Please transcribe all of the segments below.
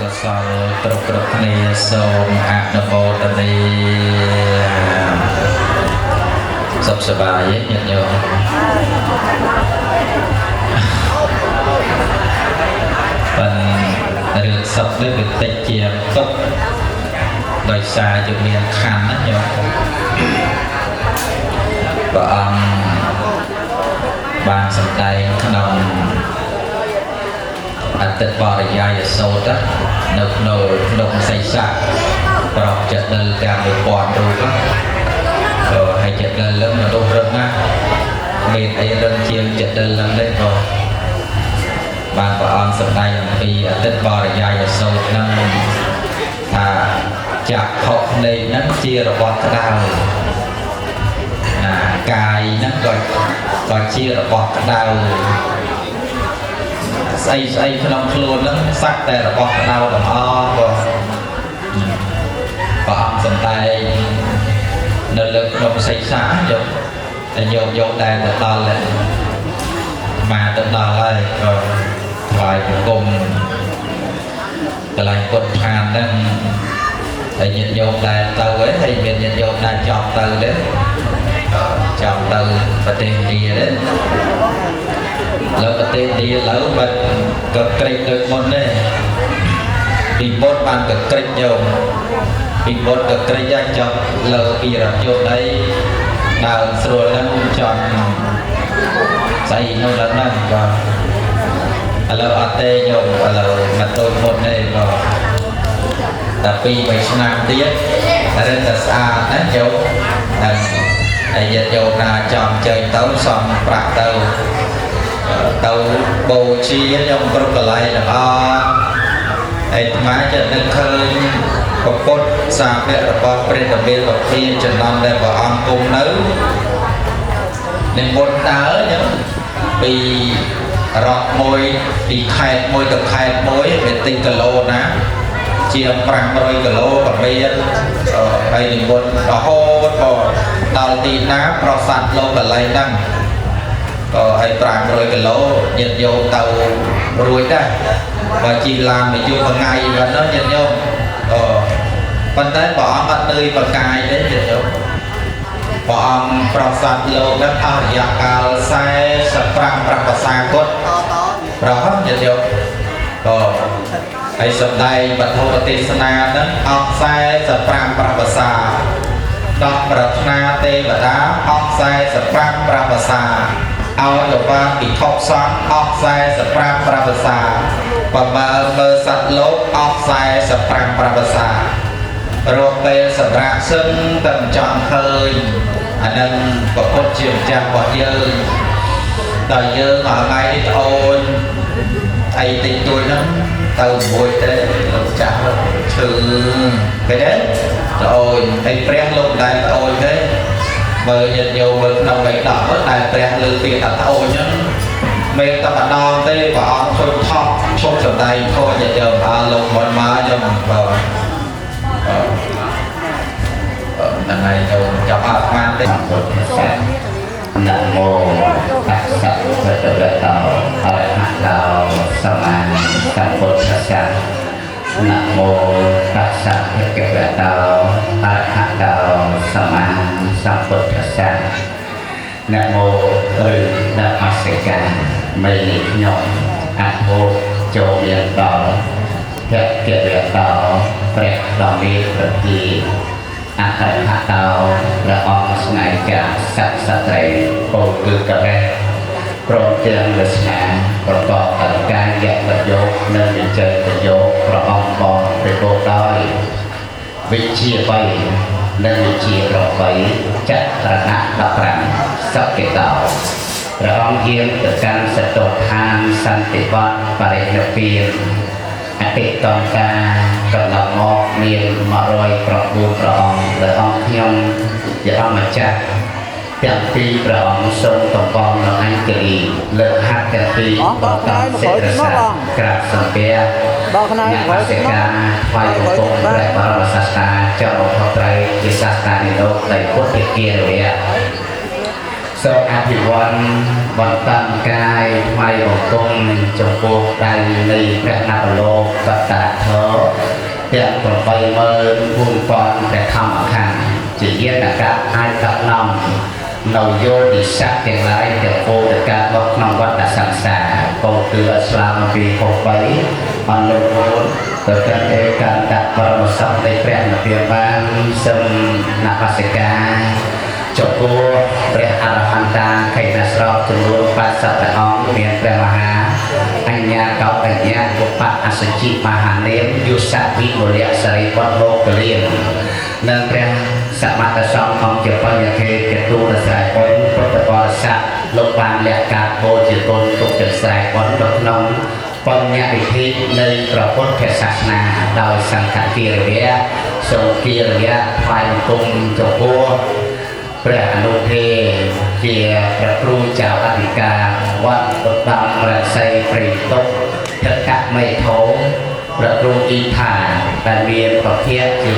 កុសលគ្រប់គ្រប់គ្នាសូមអនុមោទនាសុខសប្បាយញាតិញោមប៉ុន្តែរឿងសុខនេះវាតិចជាងទុក្ខដោយសារជាមានខណ្ឌណាញោមព្រះអង្គបានសម្ដែងក្នុងអតិបរិយាយសោតនៅក្នុងក្នុងសីសៈប្រកចិត្តដល់ទាំង1000រូបក៏ហើយចិត្តដល់លឹងមនុស្សរឹងណាមានអីរឹងជាងចិត្តដល់លឹងទេក៏បានព្រះអង្គសម្ដែងអំពីអតិបរិយាយសោតហ្នឹងថាចក្ខុភ្នែកហ្នឹងជារបស់ក្តៅណាកាយហ្នឹងក៏ជារបស់ក្តៅស្អីស្អីក្នុងខ្លួនហ្នឹងសัตว์តែរបស់ក្តៅទាំងអស់ក៏ព្រះអង្គសម្ដែងនៅលើក្នុងសិក្សាយកតែយកយកដែរទៅដល់មកទៅដល់ហើយក៏ថ្វាយបង្គំកន្លែងពុទ្ធឋានហ្នឹងហើយញាតិញោមដែរទៅហើយមានញាតិញោមដែរចង់ទៅទេចង់ទៅប្រទេសឥណ្ឌាទេលើប្រទេសឥណ្ឌាលើបាត់ក៏ក្រិចដូចមុនទេពីមុនបានក៏ក្រិចញោមពីមុនក៏ក្រិចដែរចង់លើពីរថយន្តអីដើរស្រួលហ្នឹងចង់ស្អីនោះដល់ហ្នឹងក៏ឥឡូវអត់ទេញោមឥឡូវមិនដូចមុនទេក៏តែ2 3ឆ្នាំទៀតរឹតតែស្អាតណាញោមហ្នឹងហើយញាតិញោមណាចង់ចេញទៅសំប្រាក់ទៅទៅបូជាខ្ញុំគ្រប់កន្លែងទាំងអស់ហើយអាត្មាចិត្តនឹកឃើញពុទ្ធសាវករបស់ព្រះតមានពភាចំណំដែលព្រះអង្គគង់នៅនិមន្តដើរញោមពីរដ្ឋមួយពីខេត្តមួយទៅខេត្តមួយវាតិចគីឡូណាជាង500គីឡូក៏មានហើយនិមន្តរហូតក៏ដល់ទីណាប្រសាទលោកកន្លែងហ្នឹងក៏ឲ្យ500គីឡូញាតិញោមទៅរួចដែរបើជិះឡានមួយយប់មួយថ្ងៃប៉ុណ្ណោះញាតិញោមក៏ប៉ុន្តែព្រះអង្គអត់នឿយប្រកាយទេញាតិញោមព្រះអង្គប្រសាទលោកហ្នឹងអស់រយៈកាល45ប្រសាគតប្រហែលញាតិញោមក៏ហើយសម្ដែងបឋមទេសនាហ្នឹងអស់45ប្រសាដោះប្រាថ្នាទេវតាអស់45ប្រសាឲ្យលោកបានពិភពសង្ឃអស់45ប្រសាប្រមើលមើលសត្វលោកអស់45ប្រសារកពេលសម្រាប់សឹងតែមិនចង់ឃើញអានឹងប្រពុតជាម្ចាស់របស់យើងដល់យើងមួយថ្ងៃនេះត្អូនអីតិចតួចហ្នឹងទៅមួយទេលោកចាស់លោកឈឺឃើញទេត្អូនហើយព្រះលោកមិនដែលត្អូនទេមើលញាតិញោមមើលក្នុងបៃដកមើលតែព្រះលើទៀតថាត្អូនហ្នឹងមានតែម្ដងទេព្រះអង្គធុញថប់ឈប់សម្ដែងធម៌ញាតិញោមអើលោកមុនមកខ្ញុំបើហ្នឹងហើយចូលចាប់អត់បានទេ ពុទ្ធសាសនមោតស្សៈភគវតោអរហតោសម្មាសម្ពុទ្ធស្សៈនមោតស្សៈភគវតោអរហតោសម្មាសម្ពុទ្ធស្សៈនមោឬនមស្ការមេនេះខ្ញុំអធោចូលមានដល់ភគវតោព្រះដ៏មានប្រទីអរហតោព្រះអង្គស្នេហ៍កាស័ក្តិស្ត្រីពោលគឺករេះព្រមទាំងវាសនាប្រកបដោយកាយប្រយោគនិងវិជ័យប្រយោគព្រះអង្គបងព្រះបូដោយវិជា3និងវិជា8ចក្រណៈ15សក្កិតោព្រះអង្គយាងទៅកាន់សតុដ្ឋានសន្តិវត្តបរិនិព្វានអតិតង្ការកន្លងមកមាន109ព្រះអង្គដែលអង្គខ្ញុំជាអង្គម្ចាស់ទាំងពីរព្រះអង្គសូមកំងនៅអញ្ជលីលើកហាត់ទាំងពីរបន្តសិរសាក្រាបសំពះ ដល់ខ្នែ អ្នកបសិកាថ្វាយបង្គំព្រះបរមសាស្តាចៅបំផុតត្រីជាសាស្តានិលោកនៃពុទ្ធគារវៈសូមអភិវឌ្ឍបន្តកាយថ្វាយបង្គំចំពោះដៃនៃព្រះនបលោកកតធ ទាំង84000ព្រះធម្មខណ្ឌជាយានកម្មអាចដឹកនាំនៅយោនិស័កទាំងឡាយទាំងពោលកើតមកក្នុងវដ្តសង្សារពោគឺអស្លាមពីហុបីអនុមោទទៅកាន់ឯកន្តបរមសុខនៃព្រះនិព្វានបានសូមនមស្ការចំពោះព្រះអរហន្តាខេណស្រោចំនួន80ព្រះអង្គមានព្រះមហាអញ្ញាកោតញ្ញឧបអសជិមហានាមយុសវិមលៈសរិបុត្រលោកលៀននិងព្រះសមត្ថសង្ឃអង្គជាបញ្ញខេជាទូលស្រ័យបុណ្យពុទ្ធបរិស័ទលោកបានលះការបូជាគុណទុកចិត្តស្រ័យបុណ្យនៅក្នុងបញ្ញវិធីនៃព្រះពុទ្ធសាសនាដោយសង្ឃគារវៈសូមគារវៈថ្វាយបង្គំចំពោះព្រះអនុទេជាព្រះគ្រូចៅអធិការវត្តឧត្តមរសីព្រៃតុកថកមេធោព្រះគ្រូអ៊ីថាដែលមានប្រភេទជា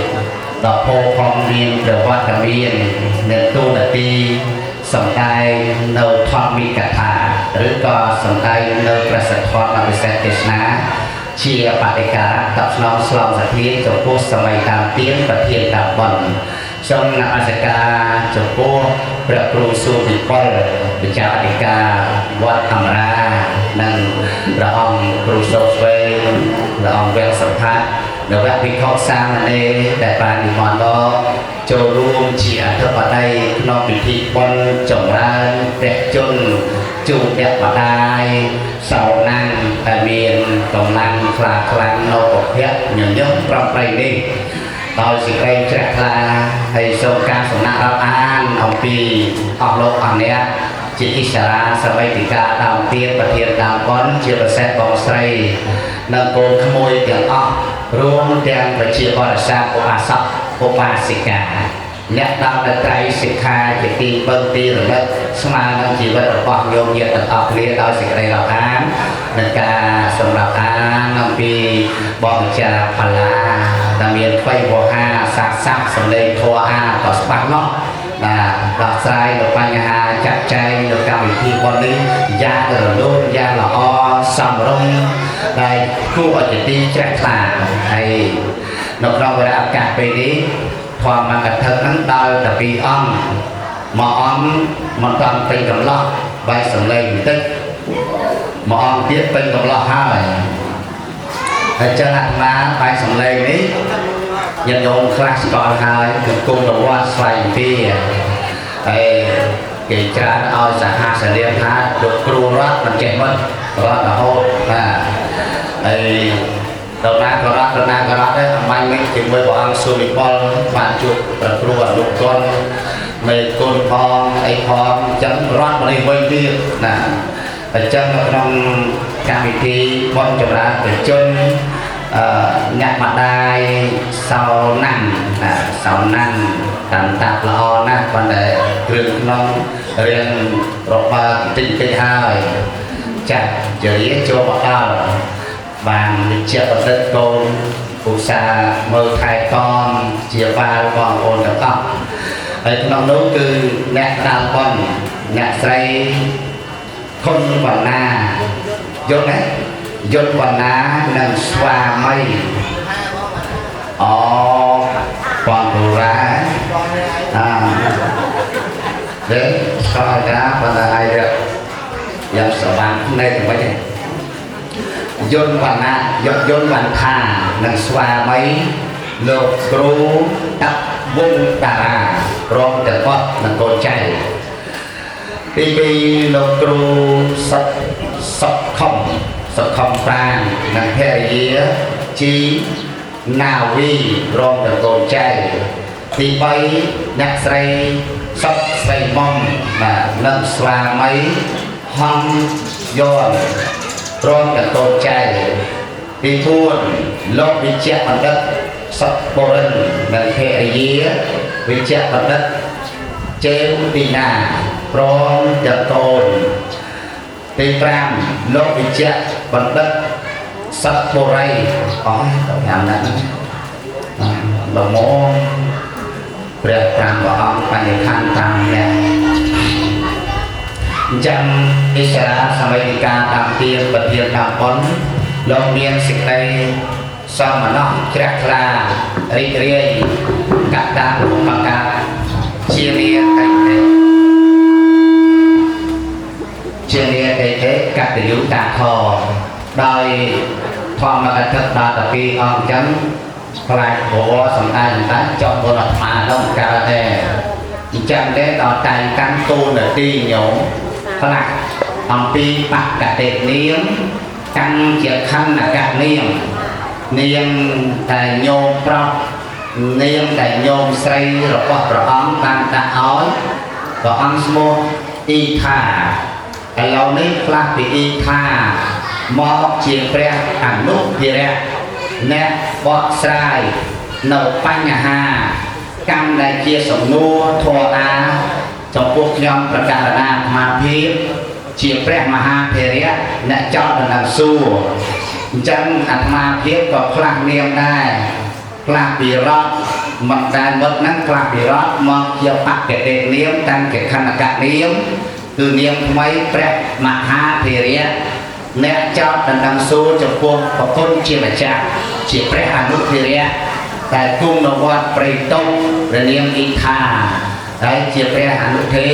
ដ៏ផូរផង់មានប្រវត្តិមាននិងទូនាទីសម្ដែងនៅធម្មិកថាឬក៏សម្ដែងនៅព្រះសទ្ធធម៌ពិសេសទេសនាជាបដិការៈតបស្នងស្លងសទ្ធាចំពោះសម័យតាមទៀនប្រធានតាមបុណ្យសូមនមស្ការចំពោះព្រះគ្រូសួរវិបុលវិចារអធិការវត្តអមរានិងព្រះអង្គគ្រូសូស្វេងព្រះអង្គវៀងសុផាតនវភិក្ខុសាមណេរដែលបាននិមន្តមកចូលរួមជាអធិបតីក្នុងពិធីបុណ្យចម្រើនព្រះជន្មជូនអ្នកម្ដាយសោណាំងដែលមានកម្លាំងខ្លាខ្លាំងនៅពភៈញញឹមប្រំប្រៃនេះដោយសេចក្តីជ្រះថ្លាហើយសូមការសំណាក់រាប់អានអំពីអស់លោកអស់អ្នកជាអិសរាសវេទិកាដើមទៀនប្រធានដើមបុណ្យជាពិសេសបងស្រីនិងកូនក្មួយទាំងអស់រួមទាំងប្រជាបរិស័ទឧបាសកឧបាសិកាអ្នកដល់នៅត្រៃសិក្ខាជាទីពឹងទីរលឹកស្មើនឹងជីវិតរបស់ញោមញាតិទាំងអស់គ្នាដោយសេចក្តីរាប់អាននិងការសម្រាប់អានអំពីបងចាផល្លាដែលមានថ្វីវោហាសាកសាក់សម្លេងធម៌អាក៏ច្បាស់នោះបាទដោះស្រាយនៅបញ្ហាចាត់ចែងនៅកម្មវិធីបុណ្យនេះយ៉ាងរលូនយ៉ាងល្អសមរម្យដែលគួរឲ្យជាទីជ្រះថ្លាហើយនៅក្នុងវេលាឱកាសពេលនេះធម៌កថាហ្នឹងដល់តែពីរអង្គមួយអង្គមិនតាន់ពេញកំឡោះបែរសម្លេងបន្តិចមួយអង្គទៀតពេញកំឡោះហើយហើយចឹងអាត្មាបែរសម្លេងនេះញាតិញោមខ្លះស្គាល់ហើយគឺគុំរវត្តស្វែងពីហើយគេច្រើនឲ្យសហសនាមថាលោកគ្រូរត់មិនចេះមិនរត់រហូតបាទហើយដល់ណាក៏រត់ដល់ណាក៏រត់ដែរអំបញ្ញមិញជាមួយព្រះអង្គសួរវិបុលបានជួបព្រះគ្រូអនុគុណមេគុណផងអីផងអញ្ចឹងរត់មកនេះវិញទៀតណាអញ្ចឹងនៅក្នុងកម្មវិធីបុណ្យចម្រើនព្រះជន្មអ្នកម្ដាយសោណាំណាសោណាំតាមតាប់ល្អណាស់ប៉ុន្តែគ្រឿងក្នុងរៀងរបើបន្តិចតិចហើយចាស់ជរាចូលមកដល់បានវិជ្ជាបណ្ឌិតកូនឧស្សាហ៍មើលថែទាំជាបាលបងប្អូនទាំងអស់ហើយក្នុងនោះគឺអ្នកដើមបុណ្យអ្នកស្រីខុនវណ្ណាយល់ទេយល់វណ្ណានិងស្វាមីអូបងបុរាអាទេស្គាល់តាបណ្ដាហើយយ៉ាងសបាននៅតែមិនទេយន្តវណ្ណាយន្តវណ្ថានិងស្វាមីលោកគ្រូតាក់វងតារាព្រមទាំងអស់និងកូនចៅទី2លោកគ្រូសុកសុកខំសុខំប្រាននិងភរិយាជីណាវីព្រមទាំងកូនចៅទី3អ្នកស្រីសុកស្រីមុំបាទនិងស្វាមីហំយនព្រមទាំងកូនចៅទី4លោកវិជ្ជបណ្ឌិតសុកបុរិននិងភរិយាវិជ្ជបណ្ឌិតជេវទីណាព្រមទាំងកូនទី5លោកវិជ្ជបណ្ឌិតសុកបុរីអស់ដល់5ណាស់លមមព្រះ5ព្រះអង្គបញ្ញខណ្ឌ5នាក់អញ្ចឹងអិសរាសម័យកាតាមទៀនប្រធានតាមបុណ្យលោកមានសេចក្តី សមណោះជ្រះថ្លារីករាយកតាឧបការជានាកៃទេជានាកៃទេកតញ្ញូតាធម៌ដោយធម្មកថាដល់តែពីអង្គអញ្ចឹងខ្លាចព្រោះសំដែងតែចប់បុណ្យអាត្មានោះកើតទេអញ្ចឹងទេដល់តែងតាំងតួនាទីញោមខ្លះអំពីបកតិនាមតាំងជាខណ្ឌកនាមនាមតែញោមប្រុសនាមតែញោមស្រីរបស់ព្រះអង្គបានដាក់ឲ្យព្រះអង្គឈ្មោះអ៊ីថាឥឡូវនេះផ្លាស់ពីអ៊ីថាមកជាព្រះអនុភិរៈអ្នកបកស្រាយនៅបញ្ហាកម្មដែលជាសំណួរធម៌អាចំពោះខ្ញុំប្រកាសណាអាត្មាភាពជាព្រះមហាភិរៈអ្នកចោតដណ្ដឹងសួរអញ្ចឹងអាត្មាភាពក៏ផ្លាស់នាមដែរផ្លាស់ពីរតមិនដែលមុតហ្នឹងផ្លាស់ពីរតមកជាបកតិនាមតាំងជាខណ្ឌកនាមគឺនាមថ្មីព្រះមហាភិរៈអ្នកចោតដណ្ដឹងសួរចំពោះប្រគុណជាម្ចាស់ជាព្រះអនុភិរៈតែគង់នៅវត្តព្រៃតុងព្រះនាមអ៊ីថាហើយជាព្រះអនុទេ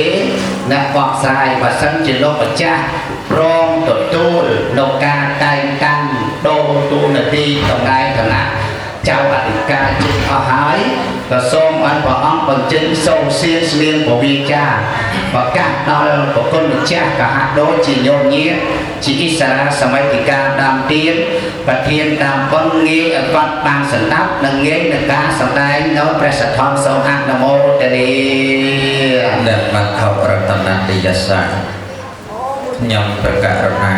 អ្នកបកស្រាយបើសិនជាលោកម្ចាស់ព្រមទទួលនៅការតែងតាំងដូរតួនាទីតំណែងឋានៈចៅអធិការជាតិអស់ហើយក៏សូមឲ្យព្រះអង្គបញ្ចេញសូរសៀនស្មៀនពវិចាប្រកាសដល់ប្រគុណម្ចាស់ក៏ហាក់ដូចជាញោមញាតជាអិសរាសម័យិកាដើមទៀនប្រធានតាមបុណ្យងាយឲ្យគាត់បានស្ដាប់និងងាយនឹងការសម្ដែងនៅព្រះសទ្ធំសូមអនុមោទនា ដែលបានខោរតនតិយសាខ្ញុំប្រកាសណា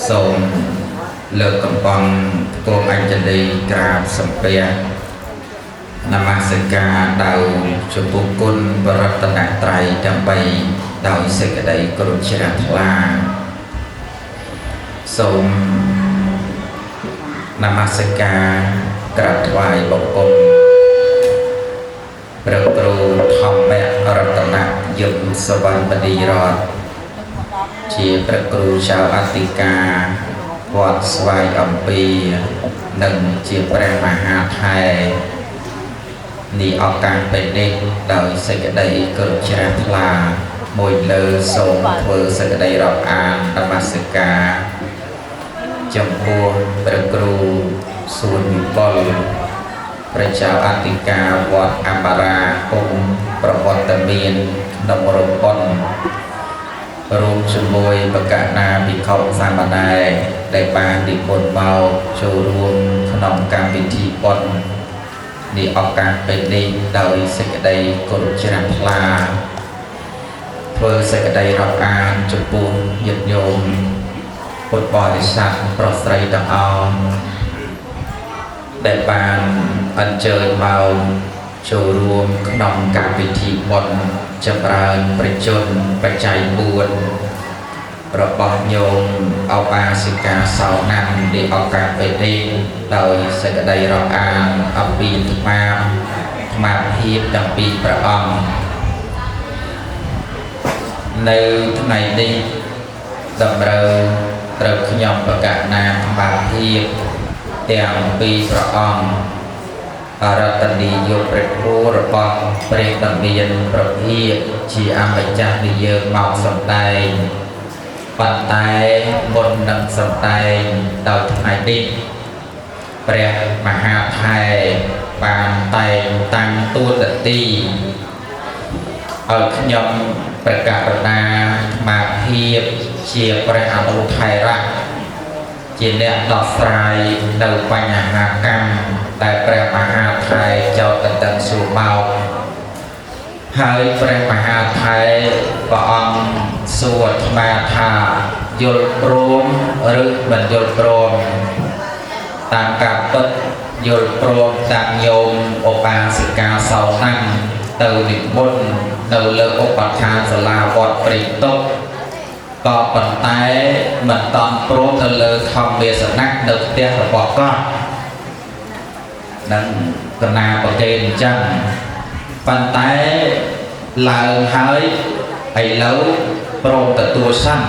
សូមលើកកំប៉ុងគោមអញ្ជលីក្រាបសំពះនមស្ការដល់ចំពោះគុណបរតនត្រ័យទាំង3ដោយសេចក្តីគោរពជ្រះថ្លាសូមនមស្ការក្រាបថ្វាយបង្គំព្រះគ្រូធម្មរតនយមសវណ្ណបឌីរតជាព្រះគ្រូចៅអធិការវត្តស្វាយអំពីនិងជាព្រះមហាថែនេះឱកាសពេលនេះដោយសេចក្តីគោរពជ្រះថ្លាមួយលើសូមធ្វើសេចក្តីរាប់អាននមស្ការចំពោះព្រះគ្រូសួនវិបុលព្រះចៅអធិការវត្តអមរាគមប្រវត្តិមានក្នុងរោងបុណ្យរួមជាមួយបកណាភិក្ខុសាមណេរដែលបាននិមន្តមកចូលរួមក្នុងកម្មវិធីបុណ្យនេះឱកាសពេលនេះដោយសេចក្តីគោរពជ្រះថ្លាធ្វើសេចក្តីរាប់អានចំពោះញាតិញោមពុទ្ធបរិស័ទប្រុសស្រីទាំងអស់ដែលបានអញ្ជើញមកចូលរួមក្នុងកម្មវិធីបុណ្យចម្រើនព្រះជន្មបច្ច័យ4របស់ញោមឧបាសិកាសោណាំនេះឱកាសពេលនេះដោយសេចក្តីរាប់អានអំពីអាត្មាភាពទាំងពីរព្រះអង្គនៅថ្ងៃនេះតម្រូវត្រូវខ្ញុំប្រកាសណាអាត្មាភាពទាំងពីរព្រះអង្គអរតនីយកព្រះគ្រូរបស់ព្រះតមានប្រភាជាអម្ចាស់និយើងមកសម្ដែងប៉ុន្តែមុននឹងសម្ដែងដល់ថ្ងៃនេះព្រះមហាថែបានតែងតាំងតួនាទីឲ្យខ្ញុំប្រកាសណាអាត្មាភាពជាព្រះអនុថេរៈជាអ្នកដោះស្រាយនៅបញ្ហាកម្មដែលព្រះមហាថែចោទកណ្ដឹងសួរមកហើយព្រះមហាថែព្រះអង្គសួរអាត្មាថាយល់ព្រមឬមិនយល់ព្រមតាមការពិតយល់ព្រមតាមញោមឧបាសិកាសោណាំទៅនិមន្តនៅលើឧបដ្ឋានសាលាវត្តព្រៃតុកក៏ប៉ុន្តែមិនតន់ព្រមទៅលើធម្មទេសនៈនៅផ្ទះរបស់គាត់នឹងកណាប្រកេនអញ្ចឹងប៉ុន្តែឡើងហើយឥឡូវព្រមទទួលសិន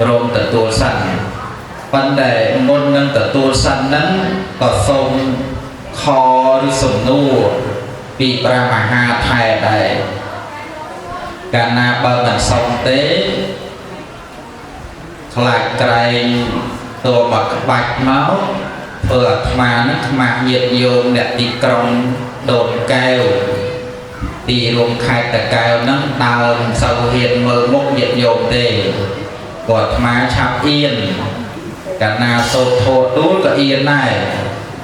ព្រមទទួលសិន ប៉ុន្តែមុននឹងទទួលសិនហ្នឹងក៏សូមខឬសំណួរពីព្រះមហាថែដែរកាលណាបើមិនសុំទេខ្លាចក្រែងតួមកក្បាច់មកធ្វើអាត្មានឹងខ្មាស់ញាតិញោមអ្នកទីក្រុងដូនកែវទីរួមខេត្តតាកែវហ្នឹងដើមសូវហ៊ានមើលមុខញាតិញោមទេព្រោះអាត្មាឆាប់អៀនកាលណាសូត្រធម៌ដួលក៏អៀនដែរ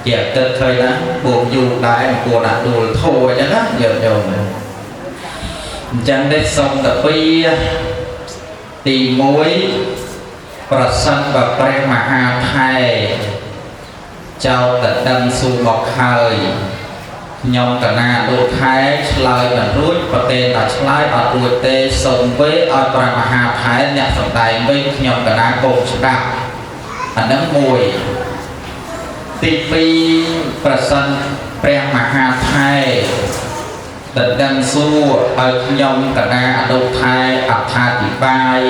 ជាគិតឃើញណាបួកយូរដែរគួរណាដួលធម៌អញ្ចឹងណាញាតិញោមអញ្ចឹងនេះសុំតែពីរទី1ប្រសិនបើព្រះមហាថែចោតតដឹងសួរមកហើយខ្ញុំកណាដូចខែឆ្លើយមិនរួចប្រទេតែឆ្លើយអត់រួចទេសូមវេឲ្យព្រះមហាថែអ្នកសំដែងវិញខ្ញុំកណាគោស្ដាប់អានឹងមួយទី2ប្រសិនព្រះមហាថែតដឹងសួរឲ្យខ្ញុំកណាអនុថែអត្ថាធិប្បាយ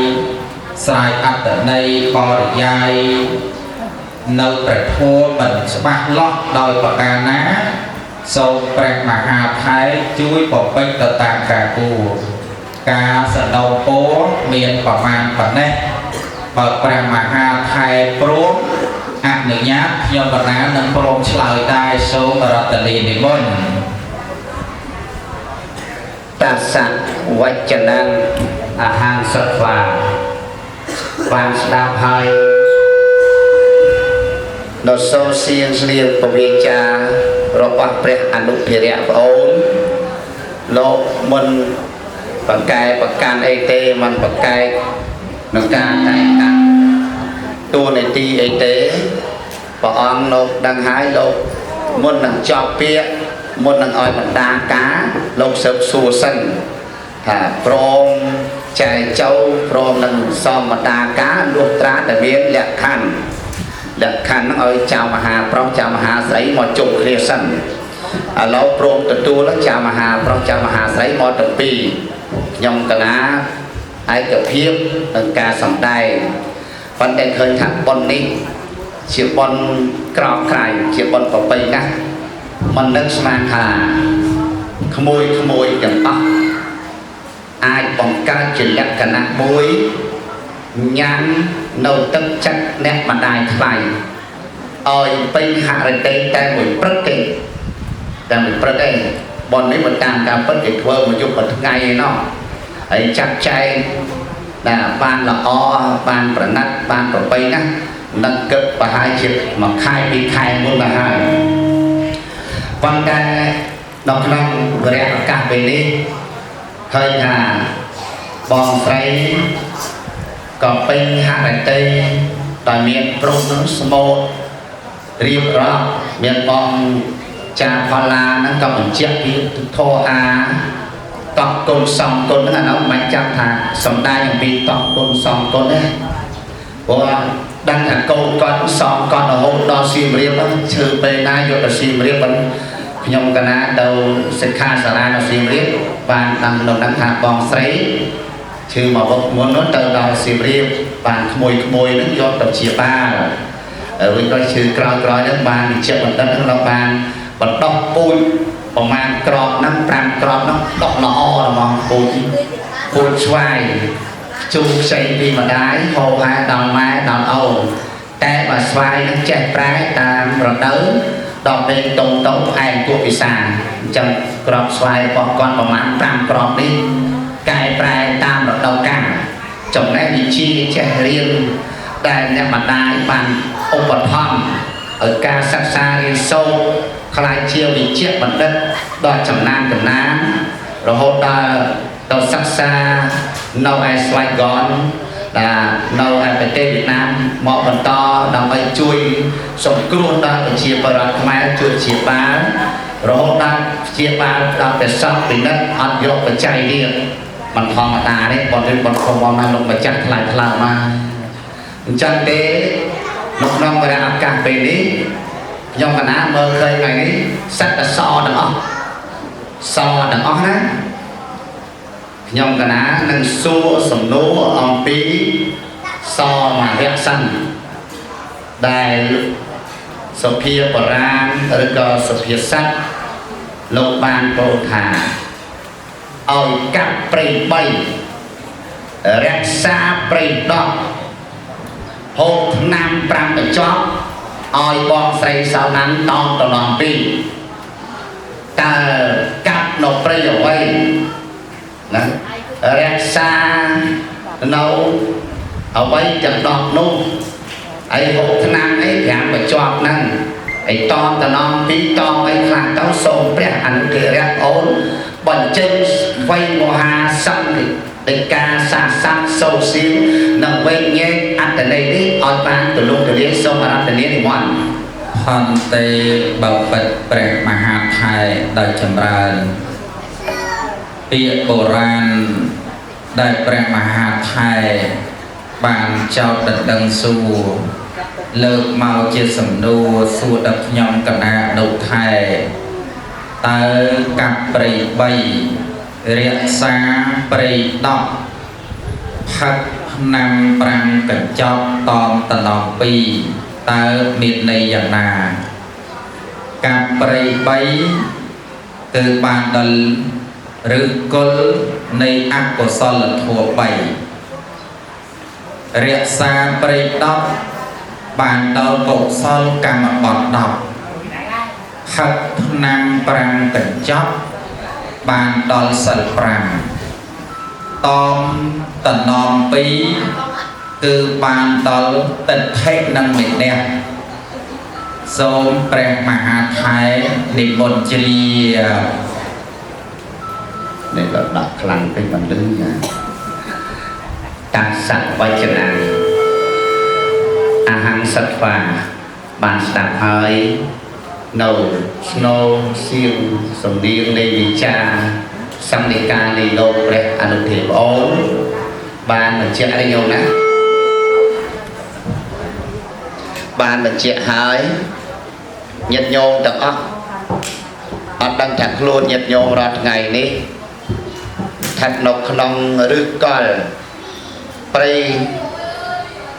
ស្រាយអត្តន័យបរិយាយនៅព្រះធម៌មិនច្បាស់លាស់ដោយប្រការណាសូមព្រះមហាថែជួយបំពេញទៅតាមការគួរការសណ្ដោពរមានប្រមាណប៉ុណ្ណេះបើព្រះមហាថែព្រមអនុញ្ញាតខ្ញុំបណ្ណានឹងព្រមឆ្លើយដែរសូមរតនីនិមន្ត តសៈវចនំអាហារសត្វាបានស្ដាប់ហើយដល់សូសៀងស្លៀងពវិចារបស់ព្រះអនុភិរៈប្អូនលោកមិនបង្កែប្រកាន់អីទេមិនបង្កែនឹងការតែងតាំងតួនាទីអីទេព្រះអង្គលោកដឹងហើយលោកមុននឹងចប់ពាក្យមុននឹងឲ្យបណ្ដាការលោកស៊ើបសួរសិនថាព្រមចែកចៅព្រមនឹងសមបណ្ដាការលុះត្រាតែមានលក្ខខណ្ឌលក្ខខណ្ឌហ្នឹងឲ្យចៅមហាប្រុសចៅមហាស្រីមកជុំគ្នាសិនឥឡូវព្រមទទួលចៅមហាប្រុសចៅមហាស្រីមកទាំងពីរខ្ញុំកណាឯកភាពនឹងការសម្ដែងប៉ុន្តែឃើញថាប៉ុននេះជាប៉ុនក្រោបក្រៃជាប៉ុនប្រពៃណាស់មិននឹកស្មានថាក្មួយក្មួយទាំងអស់អាចបង្កើតជាលក្ខណៈមួយញ៉ាំនៅទឹកចិត្តអ្នកម្ដាយថ្លៃឲ្យពេញហរិតិតែមួយព្រឹកទេតែមួយព្រឹកឯងប៉ុននេះមិនតាមការពិតគេធ្វើមួយយប់មួយថ្ងៃឯណោះហើយចាត់ចែងដែលបានល្អបានប្រណិតបានប្រពៃណាស់នឹងគិតប្រហែលជាមួយខែពីរខែមុនទៅហើយប៉ុន្តែដល់ក្នុងវរៈឱកាសពេលនេះឃើញថាបងស្រីក៏ពេញហរិតិដោយមានព្រំនឹងស្មូតរៀបរាប់មានបងចាផល្លាហ្នឹងក៏បញ្ជាក់ពីធម៌អាតោះគុណសំគុណហ្នឹងអានោះមិនចាំថាសំដែងអំពីតោះគុណសំគុណទេព្រោះដឹងថាកូនគាត់សំគាត់រហូតដល់សៀមរាបហ្នឹងឈឺពេលណាយកទៅសៀមរាបមិនខ្ញុំកណាទៅសិក្ខាសាលានៅសៀមរាបបានដឹងនៅហ្នឹងថាបងស្រីឈឺមកវឹកមុននោះទៅដល់សៀមរាបបានក្មួយក្មួយហ្នឹងយកទៅជាបាលរួចក៏ឈឺក្រោយក្រោយហ្នឹងបានវិជ្ជបណ្ឌិតហ្នឹងដល់បានបណ្ដោះពូជប្រមាណក្របហ្នឹង5ក្របហ្នឹងដោះល្អហ្មងពូជពូជស្វាយជូរខ្ចីពីម្ដាយហូរហែដល់ម៉ែដល់អូនតែបើស្វាយហ្នឹងចេះប្រែតាមរដូវដល់ពេលតុងតុងផ្អែមគួរពិសាអញ្ចឹងក្របស្វាយរបស់គាត់ប្រមាណ5ក្របនេះកែប្រែតាមរដូវកាលចំណេះវិជ្ជាចេះរៀនដែលអ្នកម្ដាយបានឧបត្ថម្ភឲ្យការសិក្សារៀនសូត្រក្លាយជាវិជ្ជបណ្ឌិតដល់ចំណានចំណានរហូតដល់ទៅសិក្សានៅឯស្វ័យកនដែលនៅឯប្រទេសវៀតណាមមកបន្តដើម្បីជួយសង្គ្រោះដល់ប្រជាពលរដ្ឋខ្មែរជួយព្យាបាលរហូតដល់ព្យាបាលដល់ព្រះសង្ឃពិនិត្យអត់យកបច្ច័យទៀតមិនធម្មតាទេបងរៀនបងខំមកណាលោកម្ចាស់ថ្លៃថ្លើមមកអញ្ចឹងទេនៅក្នុងវរៈឱកាសពេលនេះខ្ញុំកណាមើលឃើញថ្ងៃនេះសិតតែសទាំងអស់សទាំងអស់ណាខ្ញុំកណានឹងសួរសំណួរអំពីសមរៈសិន ដែលសុភាបុរាណឬក៏សុភាសិតលោកបានពោលថាឲ្យកាប់ព្រៃ3រក្សាព្រៃ10ហូបថ្នាំ5កញ្ចប់ឲ្យបងស្រីសោណាន់តោងត្រឡំ2តើកាប់នៅព្រៃអ្វីណារក្សានៅអ្វីទាំង10នោះហើយហូបថ្នាំអី5កញ្ចប់ហ្នឹងឯតងតំណងពីរតងអីខ្លះទៅសូមព្រះអនុធិរៈអូនបញ្ចេញវៃមហាសង្ឃិកាសាស័កសូសៀងនិងវេញែកអត្តន័យនេះឲ្យបានទូលំទូលាយសូមអរតនីនិមន្ត ហន្ទេបពិតព្រះមហាថែដោយចម្រើនពាក្យបុរាណដែលព្រះមហាថែបានចោទដណ្ដឹងសួរលើកមកជាសំណួរសួរដល់ខ្ញុំកណានុថែតើកាប់ព្រៃ3រក្សាព្រៃ10ផឹកឆ្នាំ5កញ្ចប់តមតំណង2តើមានន័យយ៉ាងណាកាប់ព្រៃ3គឺបានដល់ឫគល់នៃអកុសលធម៌3រក្សាព្រៃ10បានដល់កុសលកម្មបត្តិ10ផឹកឆ្នាំ5កញ្ចប់បានដល់សិល5តមតំណង2គឺបានដល់ទិដ្ឋិនិងវិន័យសូមព្រះមហាថែនិមន្តជ្រាប នេះក៏ដាក់ខ្លាំងពេកមិនលឺណាតាំងសវចនាអហង្សត្វាបានស្ដាប់ហើយនៅស្នោសៀងសំនៀងនៃវិចារសង្ឃិកានៃលោកព្រះអនុទេពអូនបានបញ្ជាក់ឲ្យញោមណាបានបញ្ជាក់ហើយញាតិញោមទាំងអស់អត់ដឹងថាខ្លួនញាតិញោមរាល់ថ្ងៃនេះស្ថិតនៅក្នុងឫសកលព្រៃ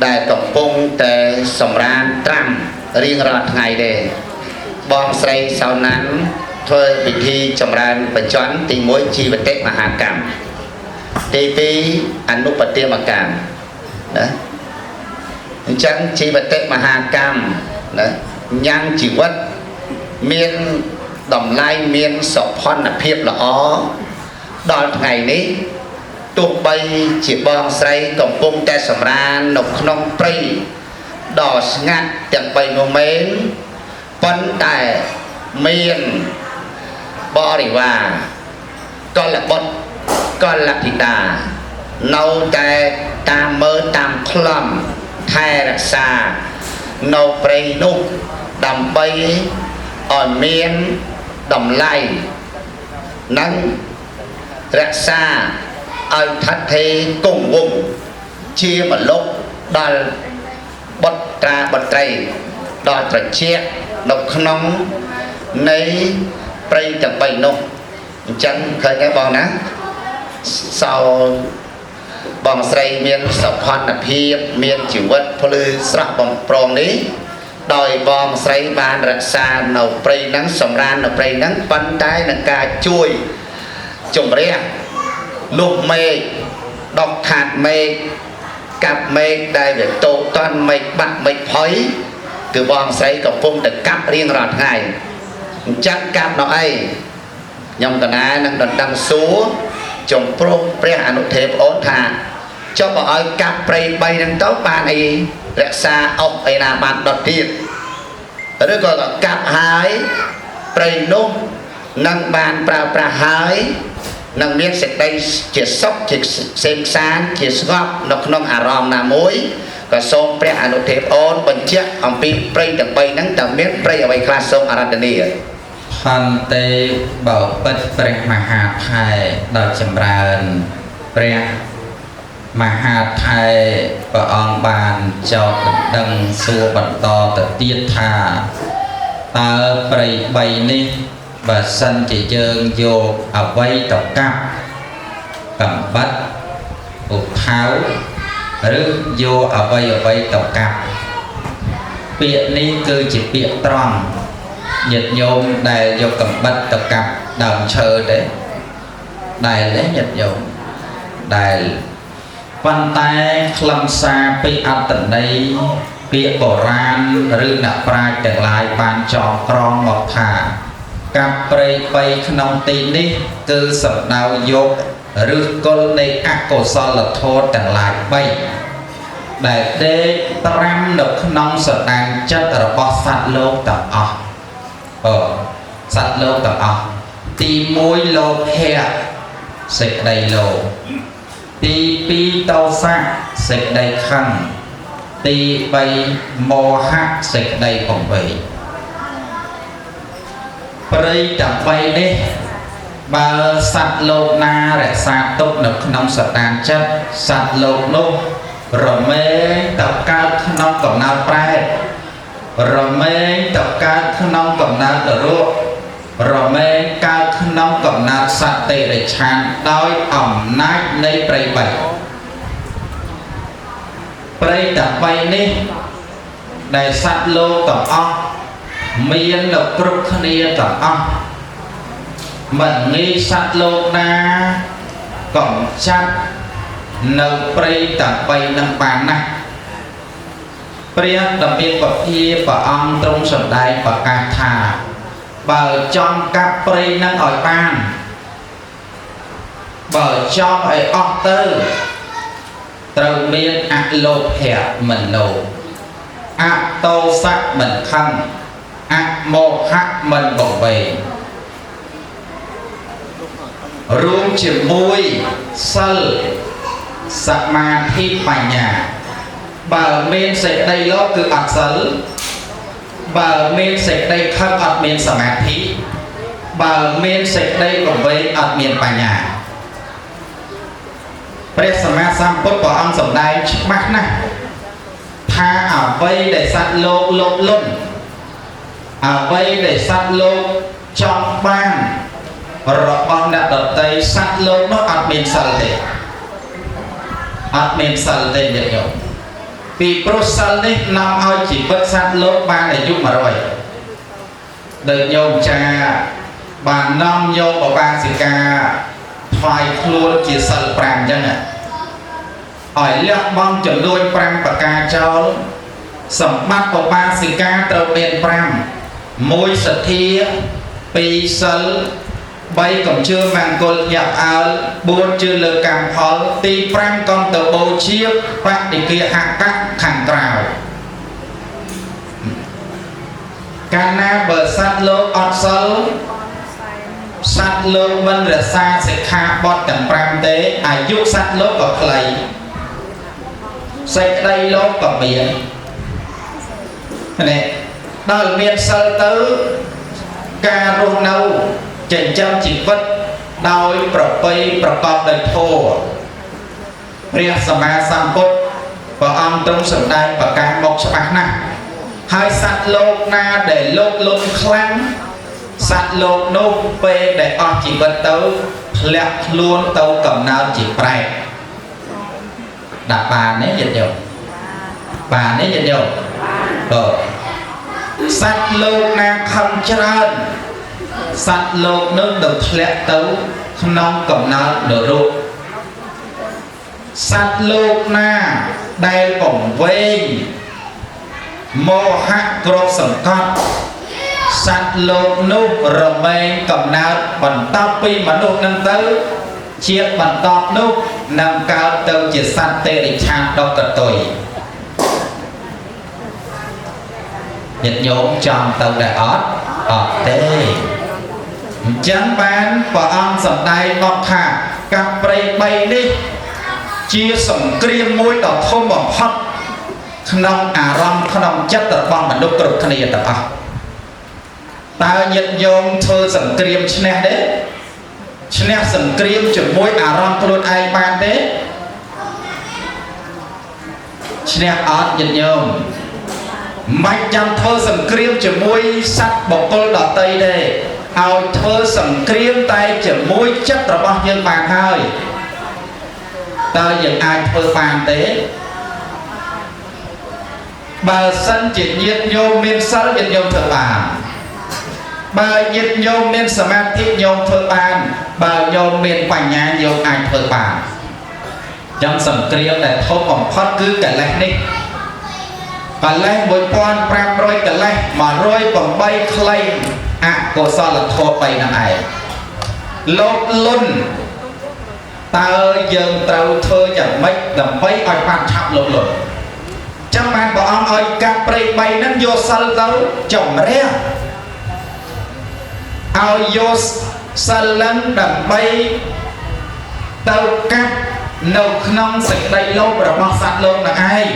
ដែលកំពុងតែសម្រានត្រាំរៀងរាល់ថ្ងៃទេបងស្រីសោណាន់ធ្វើពិធីចម្រើនបញ្ចន់ទី1ជីវតិមហាកម្មទី2អនុបទាមកម្មណាអញ្ចឹងជីវតិមហាកម្មណាញ៉ាំងជីវិតមានតម្លៃមានសុភនភាពល្អដល់ថ្ងៃនេះទោះបីជាបងស្រីកំពុងតែសម្រាននៅក្នុងព្រៃដ៏ស្ងាត់ទាំង3នោះមែនប៉ុន្តែមានបរិវារកលបុត្រកលធីតានៅតែតាមមើលតាមខ្លំថែរក្សានៅព្រៃនោះដើម្បីឲ្យមានតម្លៃនិងរក្សាឲ្យថិតថេរគង់វង្សជាមលុបដល់បុត្រាបុត្រីដល់ត្រជានៅក្នុងនៃព្រៃទាំង3នោះអញ្ចឹងឃើញទេបងណាសោបងស្រីមានសុភនភាពមានជីវិតភ្លឺស្រស់បំព្រងនេះដោយបងស្រីបានរក្សានៅព្រៃហ្នឹងសម្រាននៅព្រៃហ្នឹងប៉ុន្តែនឹងការជួយជំរះលុះមេឃដកខាតមេឃកាប់មេឃដែលវាតូចតន់មេឃបាក់មេឃផុយគឺបងស្រីកំពុងតែកាប់រៀងរាល់ថ្ងៃអញ្ចឹងកាប់ដល់អីខ្ញុំកណានឹងដណ្ដឹងសួរចំព្រោះព្រះអនុទេពអូនថាចុះបើឲ្យកាប់ព្រៃ3ហ្នឹងទៅបានអីរក្សាអុកអីណាបានដុតទៀតឬក៏កាប់ហើយព្រៃនោះនឹងបានប្រើប្រាស់ហើយនឹងមានសេចក្តីជាសុខជាសេមខ្សានជាស្ងប់នៅក្នុងអារម្មណ៍ណាមួយក៏សូមព្រះអនុទេពអូនបញ្ជាក់អំពីព្រៃទាំង3ហ្នឹងតើមានព្រៃអ្វីខ្លះសូមអរតនី ហន្ទេបពិតព្រះមហាថែដោយចម្រើនព្រះមហាថែព្រះអង្គបានចោទដណ្ដឹងសួរបន្តទៅទៀតថាតើព្រៃ3នេះបើសិនជាយើងយកអ្វីទៅកាប់កំបិតឧថៅឬយកអ្វីអ្វីទៅកាប់ ពាក្យនេះគឺជាពាក្យត្រង់ញាតិញោមដែលយកកំបិតទៅកាប់ដើមឈើទេដែលទេញាតិញោមដែលប៉ុន្តែខ្លឹមសារពីអត្តន័យពាក្យបុរាណឬអ្នកប្រាជ្ញទាំងឡាយបានចងក្រងមកថាកាប់ព្រៃបីក្នុងទីនេះគឺសំដៅយកឫសគល់នៃអកុសលធម៌ទាំងឡាយ3ដែលដេកត្រាំនៅក្នុងសន្តានចិត្តរបស់សត្វលោកទាំងអស់សត្វលោកទាំងអស់ទី1លោភៈសេចក្តីលោភទី2ទោសៈសេចក្តីខឹងទី3មោហៈសេចក្តីពង្វេងព្រៃទាំង3នេះបើសត្វលោកណារក្សាទុកនៅក្នុងសន្តានចិត្តសត្វលោកនោះរមែងទៅកើតក្នុងកំណើតប្រែតរមែងទៅកើតក្នុងកំណើតនរករមែងកើតក្នុងកំណើតសត្វតិរិឆានដោយអំណាចនៃព្រៃបីព្រៃទាំងបីនេះដែលសត្វលោកទាំងអស់មាននៅគ្រប់គ្នាទាំងអស់មិនងាយសត្វលោកណាកំចាត់នៅព្រៃទាំងបីនឹងបានណាស់ព្រះដ៏មានពភាព្រះអង្គទ្រង់សម្ដែងប្រកាសថាបើចង់កាប់ព្រៃនឹងឲ្យបានបើចង់ឲ្យអស់ទៅត្រូវមានអលោភៈមិនលោភអតោសៈមិនខឹងអមោហៈមិនបង្វែងរួមជាមួយសិលសមាធិបញ្ញាបើមានសេចក្តីលោភគឺអត់សិលបើមានសេចក្តីខឹងអត់មានសមាធិបើមានសេចក្តីបង្វែងអត់មានបញ្ញាព្រះសម្មាសម្ពុទ្ធព្រះអង្គសម្ដែងច្បាស់ណាស់ថាអ្វីដែលសត្វលោកលោភលន់អ្វីដែលសត្វលោកចង់បានរបស់អ្នកដទៃសត្វលោកនោះអត់មានសិលទេអត់មានសិលទេញាតិញោមពីព្រោះសិលនេះនាំឲ្យជីវិតសត្វលោកបានអាយុ100ដែលញោមចាបាននាំយកឧបាសិកាថ្វាយខ្លួនជាសិល5អញ្ចឹងឲ្យលះបង់ចំនួន5ប្រការចោលសម្បត្តិឧបាសិកាត្រូវមាន5 1សទ្ធា2សិល3កំជឿមង្គលញាក់អើល4ជឿលើកម្មផលទី5កុំទៅបូជាបដិគាហកៈខាងក្រៅកាលណាបើសត្វលោកអត់សិលសត្វលោកមិនរក្សាសិក្ខាបទទាំង5ទេអាយុសត្វលោកក៏ខ្លីសេចក្តីលោកក៏មាននេះដល់មានសិលទៅការរស់នៅចិញ្ចឹមជីវិតដោយប្រពៃប្រកបដោយធម៌ព្រះសម្មាសម្ពុទ្ធព្រះអង្គទ្រង់សម្ដែងប្រកាសមកច្បាស់ណាស់ហើយសត្វលោកណាដែលលោកលន់ខ្លាំងសត្វលោកនោះពេលដែលអស់ជីវិតទៅធ្លាក់ខ្លួនទៅកំណើតជាប្រែតដាក់បានទេញាតិញោមបានទេញាតិញោមបាទសត្វលោកណាខំច្រើនសត្វលោកនឹងនឹងធ្លាក់ទៅក្នុងកំណើតនរកសត្វលោកណាដែលពង្វេងមោហៈគ្របសង្កត់សត្វលោកនោះរមែងកំណើតបន្តពីមនុស្សនឹងទៅជាតិបន្តនោះនឹងកើតទៅជាសត្វតិរិឆានដកតុយញាតិញោមចង់ទៅដែរអត់អត់ទេអញ្ចឹងបានព្រះអង្គសម្ដែងមកថាកាប់ព្រៃ3នេះជាសង្គ្រាមមួយដ៏ធំបំផុតក្នុងអារម្មណ៍ក្នុងចិត្តរបស់មនុស្សគ្រប់គ្នាទាំងអស់តើញាតិញោមធ្វើសង្គ្រាមឈ្នះទេឈ្នះសង្គ្រាមជាមួយអារម្មណ៍ខ្លួនឯងបានទេឈ្នះអត់ញាតិញោមមិនចាំធ្វើសង្គ្រាមជាមួយសត្វបុគ្គលដទៃទេឲ្យធ្វើសង្គ្រាមតែជាមួយចិត្តរបស់យើងបានហើយតើយើងអាចធ្វើបានទេ បើសិនជាញាតិញោមមានសិលញាតិញោមធ្វើបានបើញាតិញោមមានសមាធិញោមធ្វើបានបើញោមមានបញ្ញាញោមអាចធ្វើបានចឹងសង្គ្រាមដែលធំបំផុតគឺកិលេសនេះកិលេស1500កិលេស108ខ្លីអកុសលធម៌3ហ្នឹងឯងលោភលន់តើយើងត្រូវធ្វើយ៉ាងម៉េចដើម្បីឲ្យបានឆាប់លោភលន់ចាំបានព្រះអង្គឲ្យកាប់ព្រៃ3ហ្នឹងយកសិលទៅជំរះឲ្យយកសិលហ្នឹងដើម្បីទៅកាប់នៅក្នុងសេចក្តីលោភរបស់សត្វលោកនឹងឯង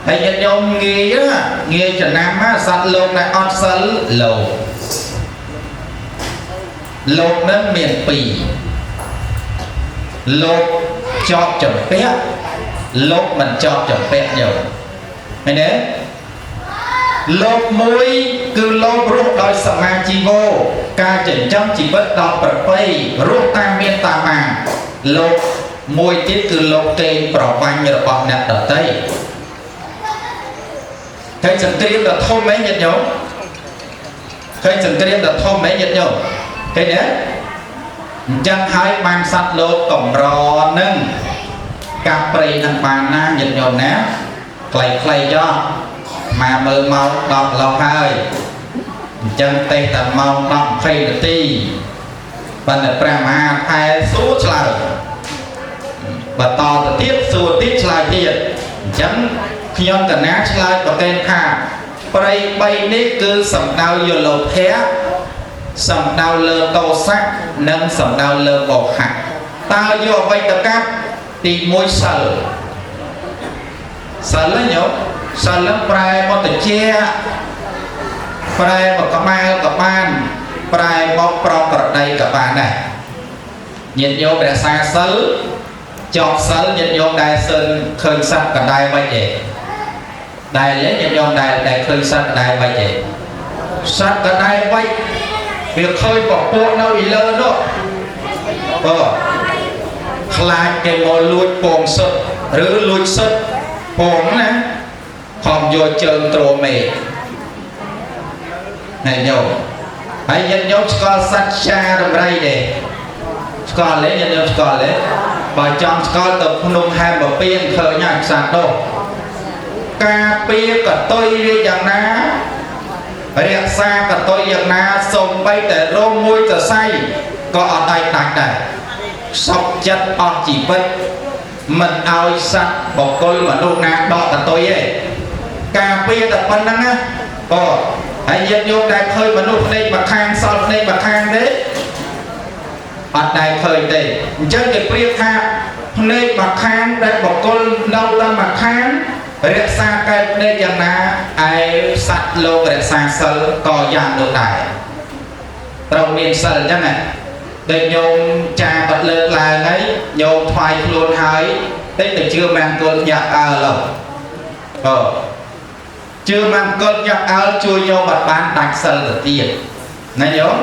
ហើយញាតិញោមងាយងាយចំណាំសត្វលោកដែលអត់សិលលោភលោកនឹងមានពីរលោកជាប់ចម្ពាក់លោកមិនជាប់ចម្ពាក់ញោមឃើញទេលោកមួយគឺលោករស់ដោយសមាជីវោការចិញ្ចឹមជីវិតដល់ប្រពៃរស់តាមមានតាមបានលោកមួយទៀតគឺលោកកេងប្រវាញ់របស់អ្នកដទៃឃើញសង្គ្រាមដ៏ធំហ៎ញាតិញោមឃើញសង្គ្រាមដ៏ធំហ៎ញាតិញោមឃើញទេអញ្ចឹងហើយបានសត្វលោកកម្រនឹងកាប់ព្រៃនឹងបានណាញាតិញោមណាខ្លីៗចុះមកមើលម៉ោង10ឡោះហើយអញ្ចឹងទេតែម៉ោង10 20នាទីប៉ុន្តែព្រះមហាថែសួរឆ្លើយបន្តទៅទៀតសួរទៀតឆ្លើយទៀតអញ្ចឹងខ្ញុំកណាឆ្លើយប្រកេនថាព្រៃ3នេះគឺសំដៅយកលោភៈសំដៅលើតោសៈនិងសំដៅលើមោហៈតើយកអ្វីទៅកាប់ទី1សិលសិលញោមសិលនឹងប្រែមកតិចប្រែមកក្បាលក៏បានប្រែមកប្រក្រតីក៏បានដែរញាតិញោមរក្សាសិលចប់សិលញាតិញោមដែលសិលឃើញសត្វកណ្ដែមិនទេដែលញាតិញោមដែលឃើញសត្វកណ្ដែមិនទេសត្វកណ្ដែមិនវាឃើញពពួកនៅពីលើនោះបើខ្លាចគេមកលួចពងសុទ្ធឬលួចសុទ្ធពងណាខំយកជើងទ្រមេណែញោមហើយញាតិញោមស្គាល់សត្វចាដំរីទេស្គាល់ទេញាតិញោមស្គាល់ទេបើចង់ស្គាល់ទៅភ្នំហែមបពៀនឃើញហើយសត្វនោះការពារកតុយវាយ៉ាងណារក្សាកតុយយ៉ាងណាសំបីតែរោមមួយសរសៃក៏អត់ដាច់ដាច់ដែរសពចិត្តអស់ជីវិតមិនឲ្យសត្វបុគ្គលមនុស្សណាដកកតុយទេការពារតែប៉ុណ្្នឹងណាក៏ហើយញាតិញោមដែលឃើញមនុស្សភ្នែកម្ខាងសល់ភ្នែកម្ខាងទេអត់ដែលឃើញទេអញ្ចឹងគេប្រៀបថាភ្នែកម្ខាងដែលបុគ្គលនៅតែម្ខាងរក្សាកែភ្នែកយ៉ាងណាឯសត្វលោករក្សាសិលក៏យ៉ាងនោះដែរត្រូវមានសិលអញ្ចឹងណាដែលញោមចាគាត់លើកឡើងហើយញោមថ្វាយខ្លួនហើយតិចទៅជឿមង្គលញាក់អើឡោះអឺជឿមង្គលញាក់អើជួយញោមអត់បានដាច់សិលទៅទៀតណាញោម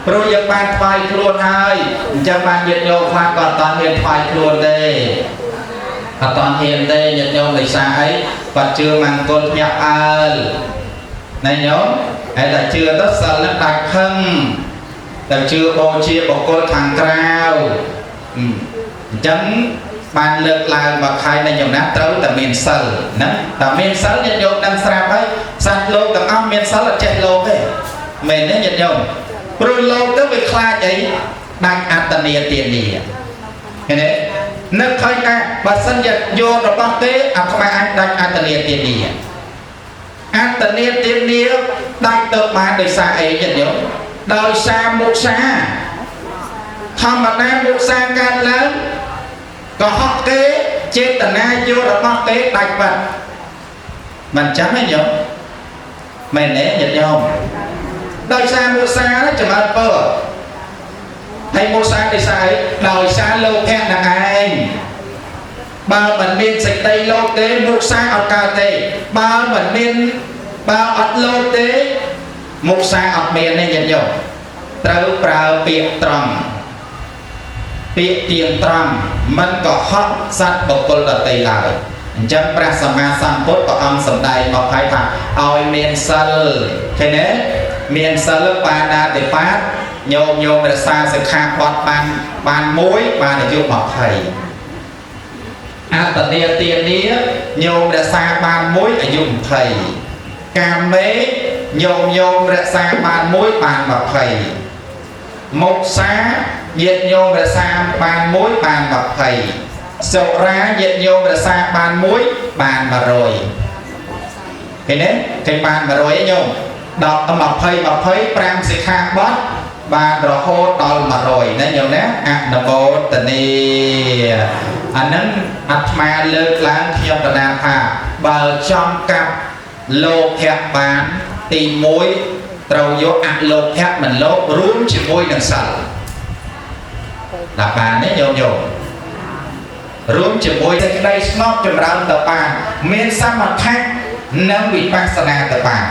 ព្រោះយើងបានថ្វាយខ្លួនហើយអញ្ចឹងបានញាតិញោមខ្លះក៏អត់តាន់ហ៊ានថ្វាយខ្លួនទេអត់តាន់ហ៊ានទេញាតិញោមដោយសារអីគាត់ជឿមង្គលញាក់អើណាញោមហើយតែជឿទៅសិលនឹងដាច់ខឹងតែជឿបូជាបុគ្គលខាងក្រៅអញ្ចឹងបានលើកឡើងមកខែនៃញោមណាត្រូវតែមានសិលណាតែមានសិលញាតិញោមដឹងស្រាប់ហើយសត្វលោកទាំងអស់មានសិលអត់ចេះលោភទេមែនទេញាតិញោមព្រោះលោកទៅវាខ្លាចអីដាច់អត្តនីទានាឃើញទេនឹកឃើញថាបើសិនជាយករបស់គេអាត្មាអាចដាច់អត្តនីទានាអត្តនីទានាដាច់ទៅបានដោយសារអីញាតិញោមដោយសារមុសាធម្មតាមុសាកើតឡើងក៏ហក់គេចេតនាយករបស់គេដាច់បាត់មិនចាំទេញោមមែនទេញាតិញោមដោយសារមុសាចម្រើនពរហើយមុសាដោយសារអីដោយសារលោភៈនឹងឯងបើមិនមានសេចក្តីលោភទេមុសាអត់កើតទេបើមិនមានបើអត់លោភទេមុសាអត់មានទេញាតិញោមត្រូវប្រើពាក្យត្រង់ពាក្យទៀងត្រង់មិនកុហកសត្វបុគ្គលដទៃឡើយ អញ្ចឹងព្រះសម្មាសម្ពុទ្ធព្រះអង្គសម្ដែងមកហើយថាឲ្យមានសិលឃើញទេមានសិលបាណាតិបាតញោមញោមរក្សាសិក្ខាបទបានបានមួយបានអាយុ20អត្តនីទានាញោមរក្សាបានមួយអាយុ20កាមេញោមញោមរក្សាបានមួយបាន20មុសាញាតិញោមរក្សាបានមួយបាន20សុរាញាតិញោមរក្សាបានមួយបាន100ឃើញទេឃើញបាន100ឯងញោម10 20 25សិក្ខាបទបានរហូតដល់100ណាញោមណាអនុមោទនាអាហ្នឹងអាត្មាលើកឡើងខ្ញុំកណាថាបើចង់កាប់លោភៈបានទី1ត្រូវយកអលោភៈមិនលោភរួមជាមួយនឹងសិលដល់បានទេញោមញោមរួមជាមួយសេចក្តីស្ងប់ចម្រើនទៅបានមានសមថៈនិងវិបស្សនាទៅបាន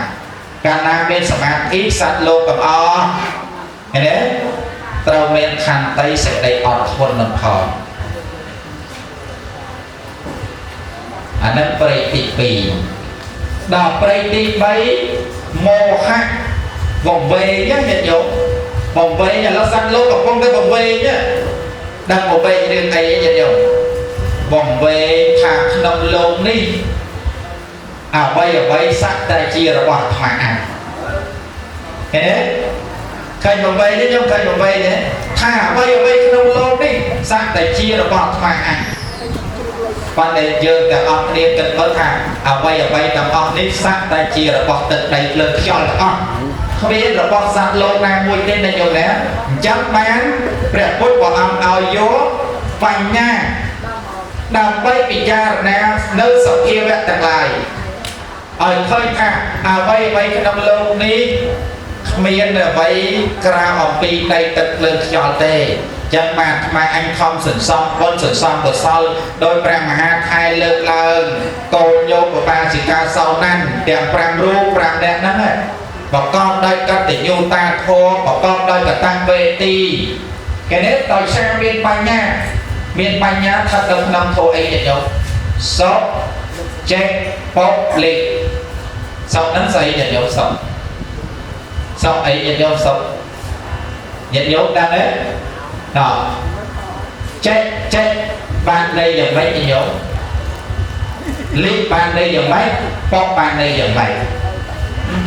កាលណាមានសមាធិសត្វលោកទាំងអស់ឃើញទេត្រូវមានខន្តីសេចក្តីអត់ធន់នឹងផងអានឹងព្រៃទី2ដល់ព្រៃទី3មោហៈវង្វេងញាតិញោមវង្វេងឥឡូវសត្វលោកកំពុងតែវង្វេងដឹងវង្វេងរឿងអីញាតិញោមវង្វេងថាក្នុងលោកនេះអ្វីអ្វីសត្វតែជារបស់អាត្មាអញឃើញទេឃើញវង្វេងទេញោមឃើញវង្វេងទេថាអ្វីអ្វីក្នុងលោកនេះសត្វតែជារបស់អាត្មាអញប៉ុន្តែយើងទាំងអស់គ្នាគិតមើលថាអ្វីអ្វីទាំងអស់នេះសត្វតែជារបស់ទឹកដីភ្លើងខ្យល់ទាំងអស់គ្មានរបស់សត្វលោកណាមួយទេណាញោមណាអញ្ចឹងបានព្រះពុទ្ធព្រះអង្គឲ្យយកបញ្ញាដើម្បីពិចារណានៅសភាវៈទាំងឡាយឲ្យឃើញថាអ្វីអ្វីក្នុងលោកនេះគ្មានអ្វីក្រៅអំពីដីទឹកភ្លើងខ្យល់ទេចឹងបានអាត្មាអញខំសន្សំបុណ្យសន្សំកុសលដោយព្រះមហាថែលើកឡើងកូនញោមឧបាសិកាសោណាន់ទាំង5រូប5នាក់ហ្នឹងប្រកបដោយកតញ្ញូតាធម៌ប្រកបដោយកតវេទីគេនេះដោយសារមានបញ្ញាមានបញ្ញាស្ថិតនៅក្នុងធម៌អីញោមសុចេបុលិសុហ្នឹងស្អីញោមសុសុអីញោមសុញាតិញោមដឹងទេដល់ចេះចេះបានន័យយ៉ាងម៉េចញោមលីបានន័យយ៉ាងម៉េចប៉ុកបានន័យយ៉ាងម៉េច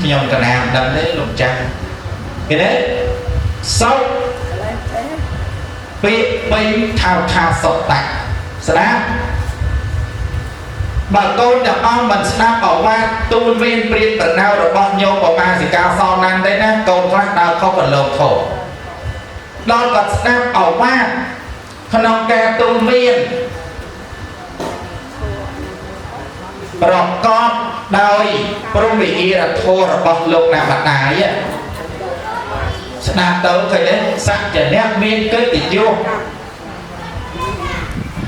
ខ្ញុំកណាមិនដឹងទេលោកចាស់គេទេសុខពាក្យពេញថាថាសុតៈស្ដាប់បើកូនទាំងអស់មិនស្ដាប់អវាទទូលមានព្រានប្រណៅរបស់ញោមឧបាសិកាសោណាន់ទេណាកូនខ្លះដើរខុសកន្លងខុសដល់គាត់ស្ដាប់អវាទក្នុងការទូលមានប្រកបដោយព្រហ្មវិហារធម៌របស់លោកណាម្ដាយស្ដាប់ទៅឃើញទេសច្ចៈមានកិត្តិយស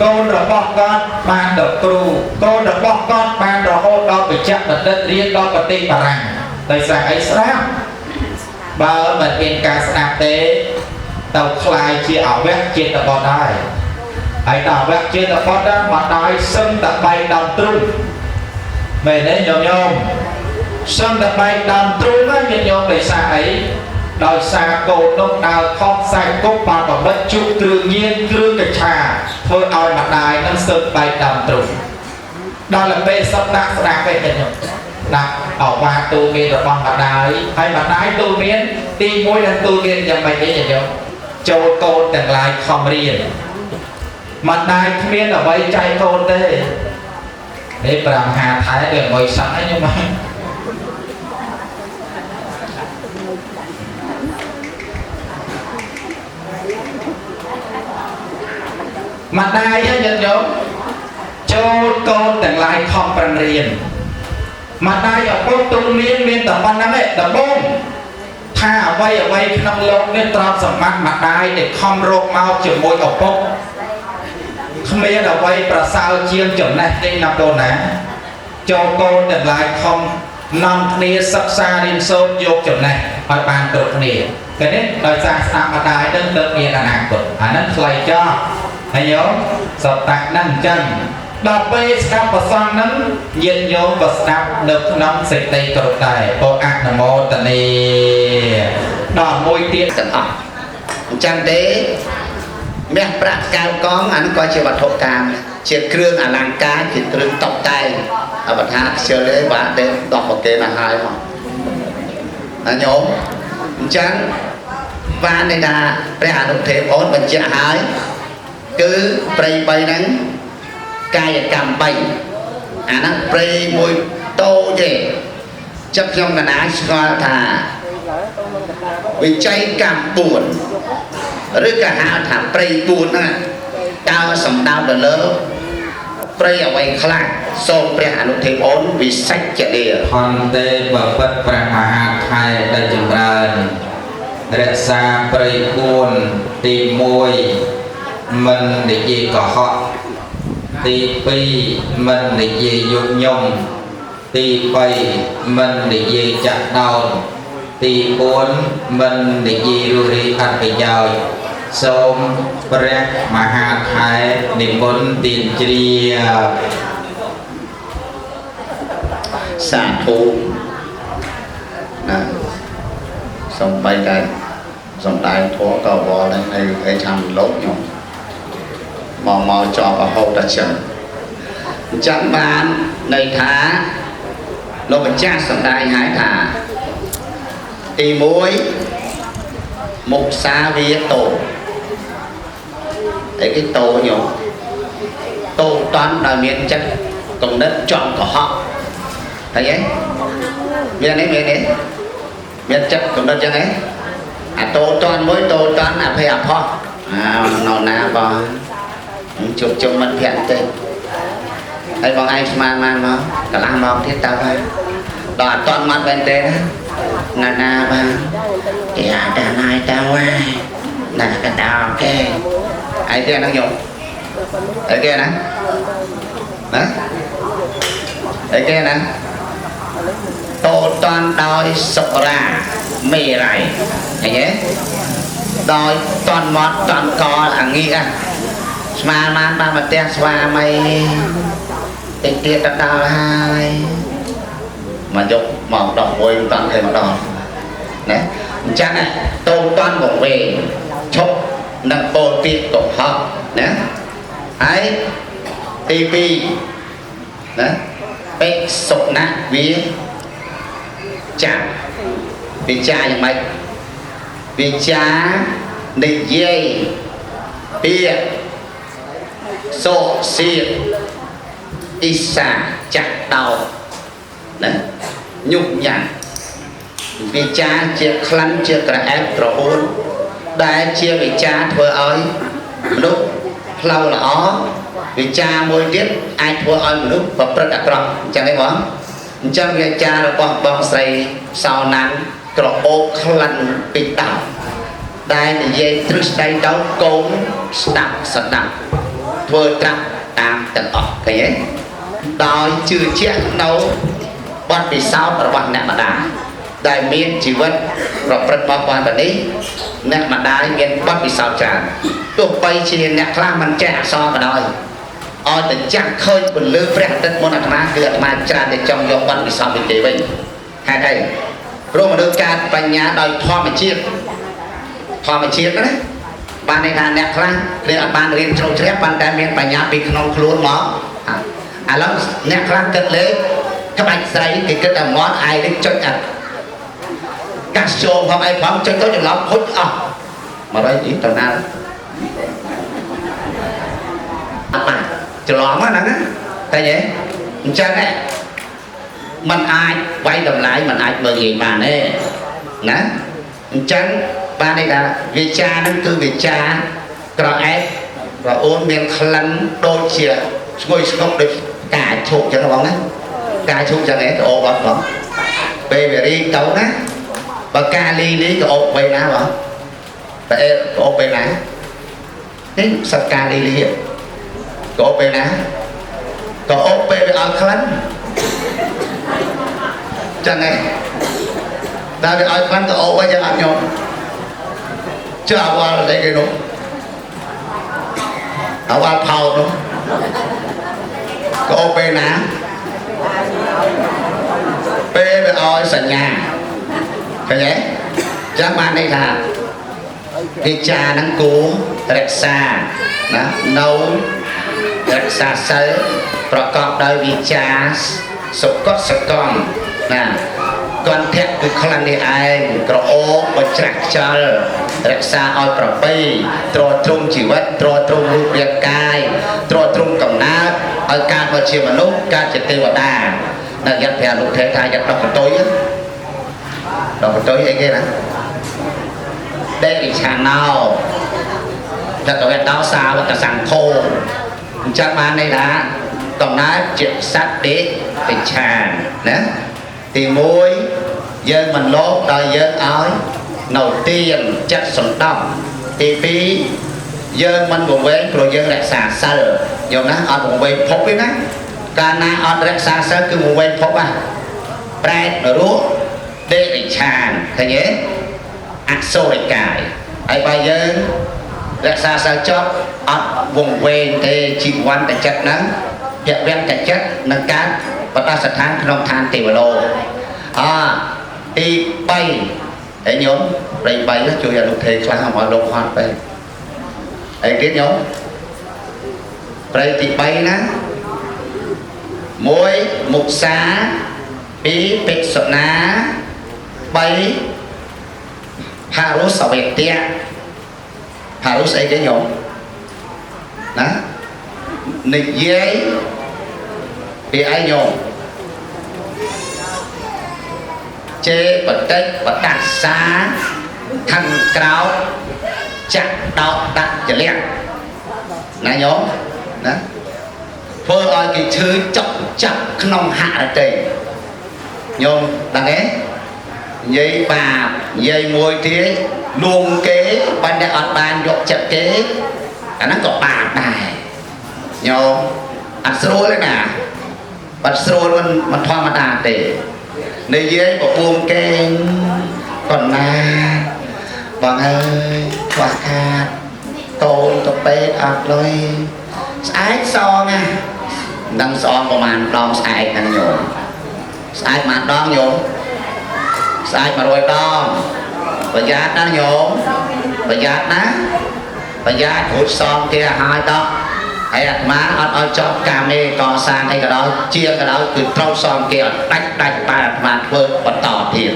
កូនរបស់គាត់បានដល់គ្រូកូនរបស់គាត់បានរហូតដល់បច្ចៈបណ្ឌិតរៀនដល់ប្រទេសបារាំងដោយសារអីស្ដាប់បើមិនមានការស្ដាប់ទេទៅខ្លាយជាអវៈជាតិបុត្រដែរហើយដល់អវៈជាតិបុត្រដែរម្ដាយសឹងតែបែកដើមទ្រូងមែនទេញោមញោមសឹងតែបែកដើមទ្រូងណាញាតិញោមដោយសារអីដោយសារកូននោះដើរខុសខ្សែគប់បាបបិទជក់គ្រឿងញៀនគ្រឿងកញ្ឆាធ្វើឲ្យម្ដាយនឹងសឹងបែកដើមទ្រូងដល់ពេលសឹកដាក់ស្ដាប់ពេកញាតិញោមដាក់អវាទទូមានរបស់ម្ដាយហើយម្ដាយទូមានទី1នឹងទូមានយ៉ាងម៉េចទេញាតិញោមចូលកូនទាំងឡាយខំរៀនម្ដាយគ្មានអ្វីចែកកូនទេនេះប្រាំហាថែដូចអ្វីសោះហ្នឹងញោមម្ដាយញាតិញោមចូលកូនទាំងឡាយខំប្រឹងរៀនម្ដាយឪពុកទូមានមានតែប៉ុណ្្នឹងឯងដំបូងថាអ្វីអ្វីក្នុងលោកនេះទ្រព្យសម្បត្តិម្ដាយដែលខំរកមកជាមួយឪពុកគ្មានអ្វីប្រសើរជាងចំណេះទេណាកូនណាចូលកូនទាំងឡាយខំនាំគ្នាសិក្សារៀនសូត្រយកចំណេះឲ្យបានគ្រប់គ្នាគេនេះដោយសារស្ដាប់ម្ដាយនឹងទៅមានអនាគតអាហ្នឹងខ្លីចោះហើយយោសតៈហ្នឹងអញ្ចឹង ដល់ពេលស្ដាប់ប្រសងហ្នឹងញាតិញោមក៏ស្ដាប់នៅក្នុងសេចក្តីគោរពដែរក៏អនុមោទនាដល់មួយទៀត ទាំងអស់អញ្ចឹងទេមាសប្រាក់កៅកងអានោះក៏ជាវត្ថុកាមជាគ្រឿងអលង្ការជាគ្រឿងតុបតែងអបថាខ្ជិលទេបាទទេដោះមកគេមកហើយមកណាញោមអញ្ចឹងបានន័យថាព្រះអនុទេពអូនបញ្ជាក់ហើយគឺព្រៃ3ហ្នឹងកាយកម្ម3អាហ្នឹងព្រៃមួយតូចទេចិត្តខ្ញុំកណាស្គាល់ថាវិច័យកម្ម4ឬក៏ហៅថាព្រៃ4ហ្នឹងតើសំដៅទៅលើព្រៃអ្វីខ្លះសូមព្រះអនុទេពអូនវិសេចនា ផន្តេបពិតព្រះមហាថែដែលចម្រើនរក្សាព្រៃ4ទី1មិននិយាយកុហកទី2មិននិយាយញុះញង់ទី3មិននិយាយចាក់ដោនទី4មិននិយាយរុរីអត្ថប្រយោជន៍សូមព្រះមហាថែនិមន្តទានជ្រាប សាធុណាសំបីតែសំដែងធម៌ក៏វល់ដែរនៅឯខាងលោកខ្ញុំមកមកជាប់រហូតដល់ចឹងអញ្ចឹងបានន័យថាលោកម្ចាស់សំដែងហើយថាទី1មុសាវាតោអីគេតោញោមតោតន់ដោយមានចិត្តគំនិតចង់កុហកឃើញទេមាននេះមាននេះមានចិត្តកំណត់ចឹងហ៎អាតោតន់មួយតោតន់អភ័យអផោះអើណណាបងជុំជុំមិត្តភក្តិទេហើយបងឯងស្មានបានមកកន្លះម៉ោងទៀតទៅហើយដល់អត់តន់មកមែនទេណាណាបងគេអាតាណាយតើហើយណាកដោគេអីគេហ្នឹងញោមអីគេណាណាអីគេណាតោតន់ដោយសុរាមេរ័យឃើញទេដោយតន់មាត់តន់កអាងាស្មានបានបានមកផ្ទះស្វាមីតិចទៀតទៅដល់ហើយមកយកមកដល់មួយមិនតន់គេមកដល់ណាអញ្ចឹងតោតន់វង្វេងឈប់នឹងពោលពាក្យកុហកណាហើយទី2ណាបិសុណវាចាវិចាយ៉ាងម៉េចវិចានិយាយពាក្យសោសៀកអ៊ីសាចាក់ដោណាញុះញ៉ាំវិចាជាក្លិនជាក្រអែបក្រអូនដែលជាវិចាធ្វើឲ្យមនុស្សផ្លូវល្អវិចាមួយទៀតអាចធ្វើឲ្យមនុស្សប្រព្រឹត្តអាក្រក់អញ្ចឹងទេបងអញ្ចឹងវិចារបស់បងស្រីសោណាន់ក្រអូបក្លិនពីដោដែលនិយាយទ្រឹស្ដីទៅកូនស្ដាប់ស្ដាប់ធ្វើត្រាប់តាមទាំងអស់ឃើញទេដោយជឿជាក់នៅបទពិសោធន៍របស់អ្នកម្ដាយដែលមានជីវិតប្រព្រឹត្តមកបាននេះអ្នកម្ដាយមានបទពិសោធន៍ច្រើនទោះបីជាអ្នកខ្លះមិនចេះអក្សរក៏ដោយឲ្យតែចាស់ឃើញពន្លឺព្រះអាទិត្យមុនអាត្មាគឺអាត្មាច្រើនតែចង់យកបទពិសោធន៍ពីគេវិញហេតុអីព្រោះមនុស្សកើតបញ្ញាដោយធម្មជាតិធម្មជាតិណាបានន័យថាអ្នកខ្លះគេអត់បានរៀនជ្រៅជ្រះប៉ុន្តែមានបញ្ញាពីក្នុងខ្លួនមកឥឡូវអ្នកខ្លះគិតលេខក្បាច់ស្រីគេគិតតែមាត់ឯងនេះចុចអាកាសចូលផងអីផងចុចទៅច្រឡំហុចអស់100នេះទៅណាអត់បានច្រឡំហ្នឹងណាតែទេអញ្ចឹងมันអាចវាយតម្លៃมันអាចមើលងាយបានទេណាអញ្ចឹងបានន័យថាវិចាហ្នឹងគឺវិចាក្រអែបក្រអូនមានក្លិនដូចជាស្ងុយស្ងប់ដូចកាឈូកចឹងបងណាកាឈូកចឹងឯងក្រអូបអត់បងពេលវារីកទៅណាបើកាលីលីក្រអូបពេលណាបងតែក្រអូបពេលណានេះសត្វកាលីលីក្រអូបពេលណាក្រអូបពេលវាឲ្យក្លិនចឹងឯងតែវាឲ្យក្លិនក្រអូបអីចឹងអត់ញោមជឿអវល់អីគេនោះអវល់ផោនោះ ក៏ពេលណាពេលវាឲ្យសញ្ញាឃើញទេចឹងបានន័យថាវិចានឹងគួររក្សាណានៅរក្សាសិលប្រកបដោយវិចាសុកសកម្មណាកន្ធៈគឺខ្លាំងនេះឯងក្រអូបបច្រាស់ខ្យល់រក្សាឲ្យប្របីទ្រទ្រង់ជីវិតទ្រទ្រង់រូបរាងកាយទ្រទ្រង់កំណើតឲ្យកើតមកជាមនុស្សកើតជាទេវតានៅយត្តព្រះលោកទេថាយត្តដោះកតុយដោះកតុយអីគេណាដេរិឆាណោតតវេតោសាវកសង្ឃោអញ្ចឹងបានន័យថាកំណើតជាសត្វដេរិឆានណាទី1យើងមិនលោភដោយយើងឲ្យនៅទៀនចិត្តសន្តោសទី2យើងមិនវង្វេងព្រោះយើងរក្សាសិលយល់ណាអត់វង្វេងភពទេណាកាលណាអត់រក្សាសិលគឺវង្វេងភពហ่ะប្រែតនរកដេរិឆានឃើញទេអសុរកាយហើយបើយើងរក្សាសិលចប់អត់វង្វេងទេជីវន្តចិត្តហ្នឹងភវន្តចិត្តនឹងកើតបដិស្ថានក្នុងឋានទេវលោកអទី3ហើយញោមប្រៃ3ជួយអនុទេខ្លះមកលោកហត់ទៅអីទៀតញោមប្រៃទី3ណា1មុសា2បិសុណា3ផារុសវេទៈផារុសអីគេញោមណានិយាយពីឯងញោមជេបតិចបតាសាខាងក្រោតចាក់ដោតដាក់ចលៈណាញោមណាធ្វើឲ្យគេឈឺចុកចាប់ក្នុងហរតិញោមដឹងទេនិយាយបាបនិយាយមួយទៀតលួងគេបើអ្នកអត់បានយកចិត្តគេអាហ្នឹងក៏បាបដែរញោមអត់ស្រួលទេណាបាត់ស្រួលមិនធម្មតាទេនិយាយប្រពងគេកណាបងអើយខ្វះខាតកូនទៅពេទ្យអត់លុយស្អែកសងណានឹងសងប្រហែលដងស្អែកហ្នឹងញោមស្អែកមួយដងញោមស្អែក100ដងប្រយ័ត្នណាញោមប្រយ័ត្នណាប្រយ័ត្នរួចសងគេឲ្យដល់ហើយអាត្មាអត់ឲ្យចប់កម្មទេកសាងអីក៏ដោយជាក៏ដោយគឺត្រូវសងគេឲ្យដាច់ដាច់បានអាត្មាធ្វើបន្តទៀត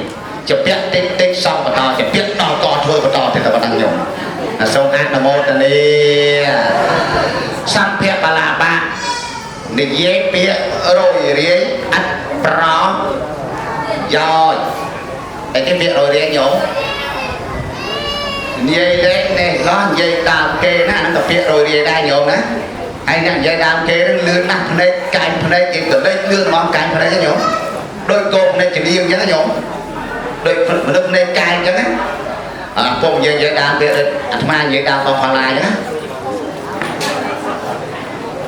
ជាពាក់តិចតិចសងបន្តជាពាក់ដល់កធ្វើបន្តទៀតតែប៉ុណ្ណឹងញោមសូមអនុមោទនាសម្ភារបលាបៈនិយាយពាក្យរយរាយអត់ប្រយោជន៍តែគេពាក្យរយរាយញោមនិយាយលេងនេះឡោះនិយាយតាមគេណាហ្នឹងក៏ពាក្យរយរាយដែរញោមណាហើយអ្នកនិយាយតាមគេហ្នឹងលឿនណាស់ភ្នែកកាញ់ភ្នែកគេក៏លេចលឿនហ្មងកាញ់ភ្នែកញោមដូចកោភ្នែកជំនាញអញ្ចឹងញោមដូចមនុស្សភ្នែកកាញ់អញ្ចឹងណាអពុកនិយាយតាមគេអាត្មានិយាយតាមបងផល្លាអញ្ចឹងណា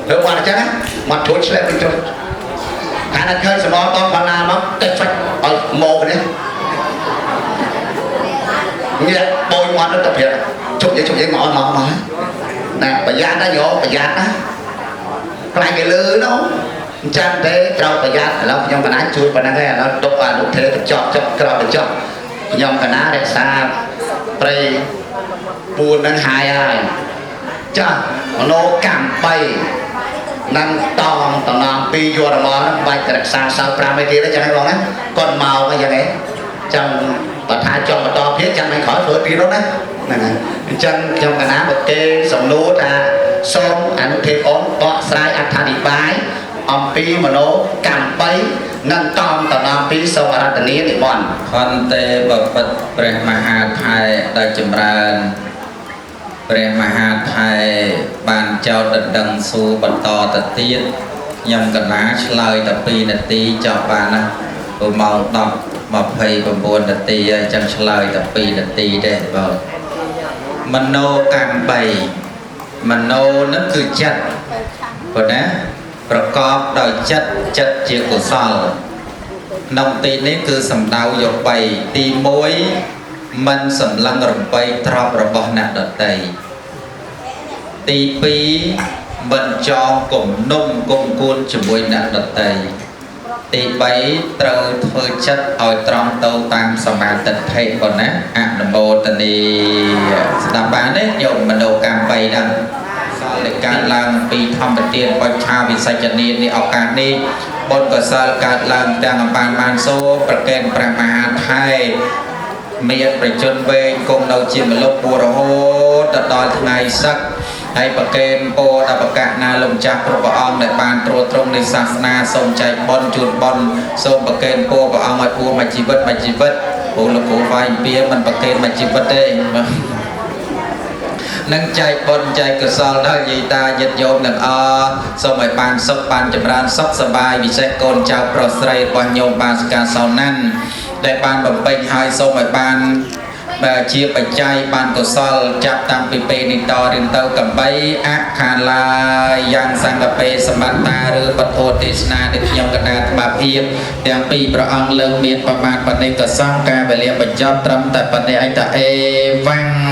ធ្វើមកអញ្ចឹងណាមកជួយឆ្លែកវិញជួយថានៅឃើញសំណបងផល្លាមកតិចហ្វាច់ឲ្យមកនេះងាកបូយមាត់ទៅប្រាប់ជប់និយាយជប់និយាយមកមកមកណាប្រយ័ត្នណាយោប្រយ័ត្នណាខ្លាចគេលឺនោះអញ្ចឹងទេត្រូវប្រយ័ត្នឥឡូវខ្ញុំកណាជួយប៉ុណ្ណឹងឯងឥឡូវទុកអាលោកទេទៅចប់ចប់ក្រោយទៅចប់ខ្ញុំកណារក្សាព្រៃពួននឹងហើយហើយចាស់មโนកម្ម3នឹងតងតំណងពីយរមហ្នឹងបាច់រក្សាសិល5ឯទៀតអញ្ចឹងបងណាគាត់មកអញ្ចឹងឯងចាំបើថាចង់បន្តទៀតចាំមិនក្រោយធ្វើទៀតនោះណាហ្នឹងហើយអញ្ចឹងខ្ញុំកណាបើគេសំណួរថាសូមអនុទេពអូនបកស្រាយអត្ថាធិប្បាយអំពីមโนកម្ម3និងតងតំណងពីសូមអរតនីនិមន្តខន្ទេបពិតព្រះមហាថែដែលចម្រើនព្រះមហាថែបានចោទដណ្ដឹងសួរបន្តទៅទៀតខ្ញុំកណាឆ្លើយតែ2នាទីចប់បានណាព្រោះម៉ោង10:29នាទីហើយចឹងឆ្លើយតែ2នាទីទេបងមโนកម្ម3មโนនឹងគឺចិត្តប៉ុណ្ណាប្រកបដោយចិត្តចិត្តជាកុសលក្នុងទីនេះគឺសំដៅយក3ទី1មិនសម្លឹងរំបីទ្រព្យរបស់អ្នកដទៃទី2 មិនចងគំនុំគុំគួនជាមួយអ្នកដតីទី3ត្រូវធ្វើចិត្តឲ្យត្រង់ទៅតាមសមាទិដ្ឋិប៉ុណ្ណាអនុមោទនីស្ដាប់បានទេញោមមនោកម្ម3ហ្នឹងសលដែលកើតឡើងពីធម្មទានបច្ឆាវិសច្ចនីនេះឱកាសនេះបុណ្យកុសលកើតឡើងទាំងអំបានបានសូមប្រកេនព្រះមហាថៃមានប្រជជនវែងគង់នៅជាមលុបពួររហូតដល់ថ្ងៃសឹកហើយប្រកេនពោដល់ប្រកាសណាលោកម្ចាស់គ្រប់ព្រះអង្គដែលបានត្រួតត្រងនៃសាសនាសូមចែកបុណ្យជូនបុណ្យសូមប្រកេនពោព្រះអង្គឲ្យពួរមួយជីវិតមួយជីវិតព្រោះលោកគ្រូវាយពៀមិនប្រកេនមួយជីវិតទេនឹងចែកបុណ្យចែកកុសលដល់យាយតាញាតិញោមទាំងអស់សូមឲ្យបានសុខបានចម្រើនសុខសប្បាយពិសេសកូនចៅប្រុសស្រីរបស់ញោមបាសិកាសោណាន់ដែលបានបំពេញហើយសូមឲ្យបានបើជាបច្ច័យបានកុសលចាប់តាំងពីពេលនេះតរៀងទៅកំបីអខានឡាយយ៉ាងសង្កពេសម្បត្តាឬបទទេសនាដែលខ្ញុំកណាអាត្មាភាពទាំងពីរព្រះអង្គលើកមានប្រមាណបណិកសង្ឃការវេលាបញ្ចប់ត្រឹមតែប៉ុណ្ណេះឯងតាអេវ៉ាំង។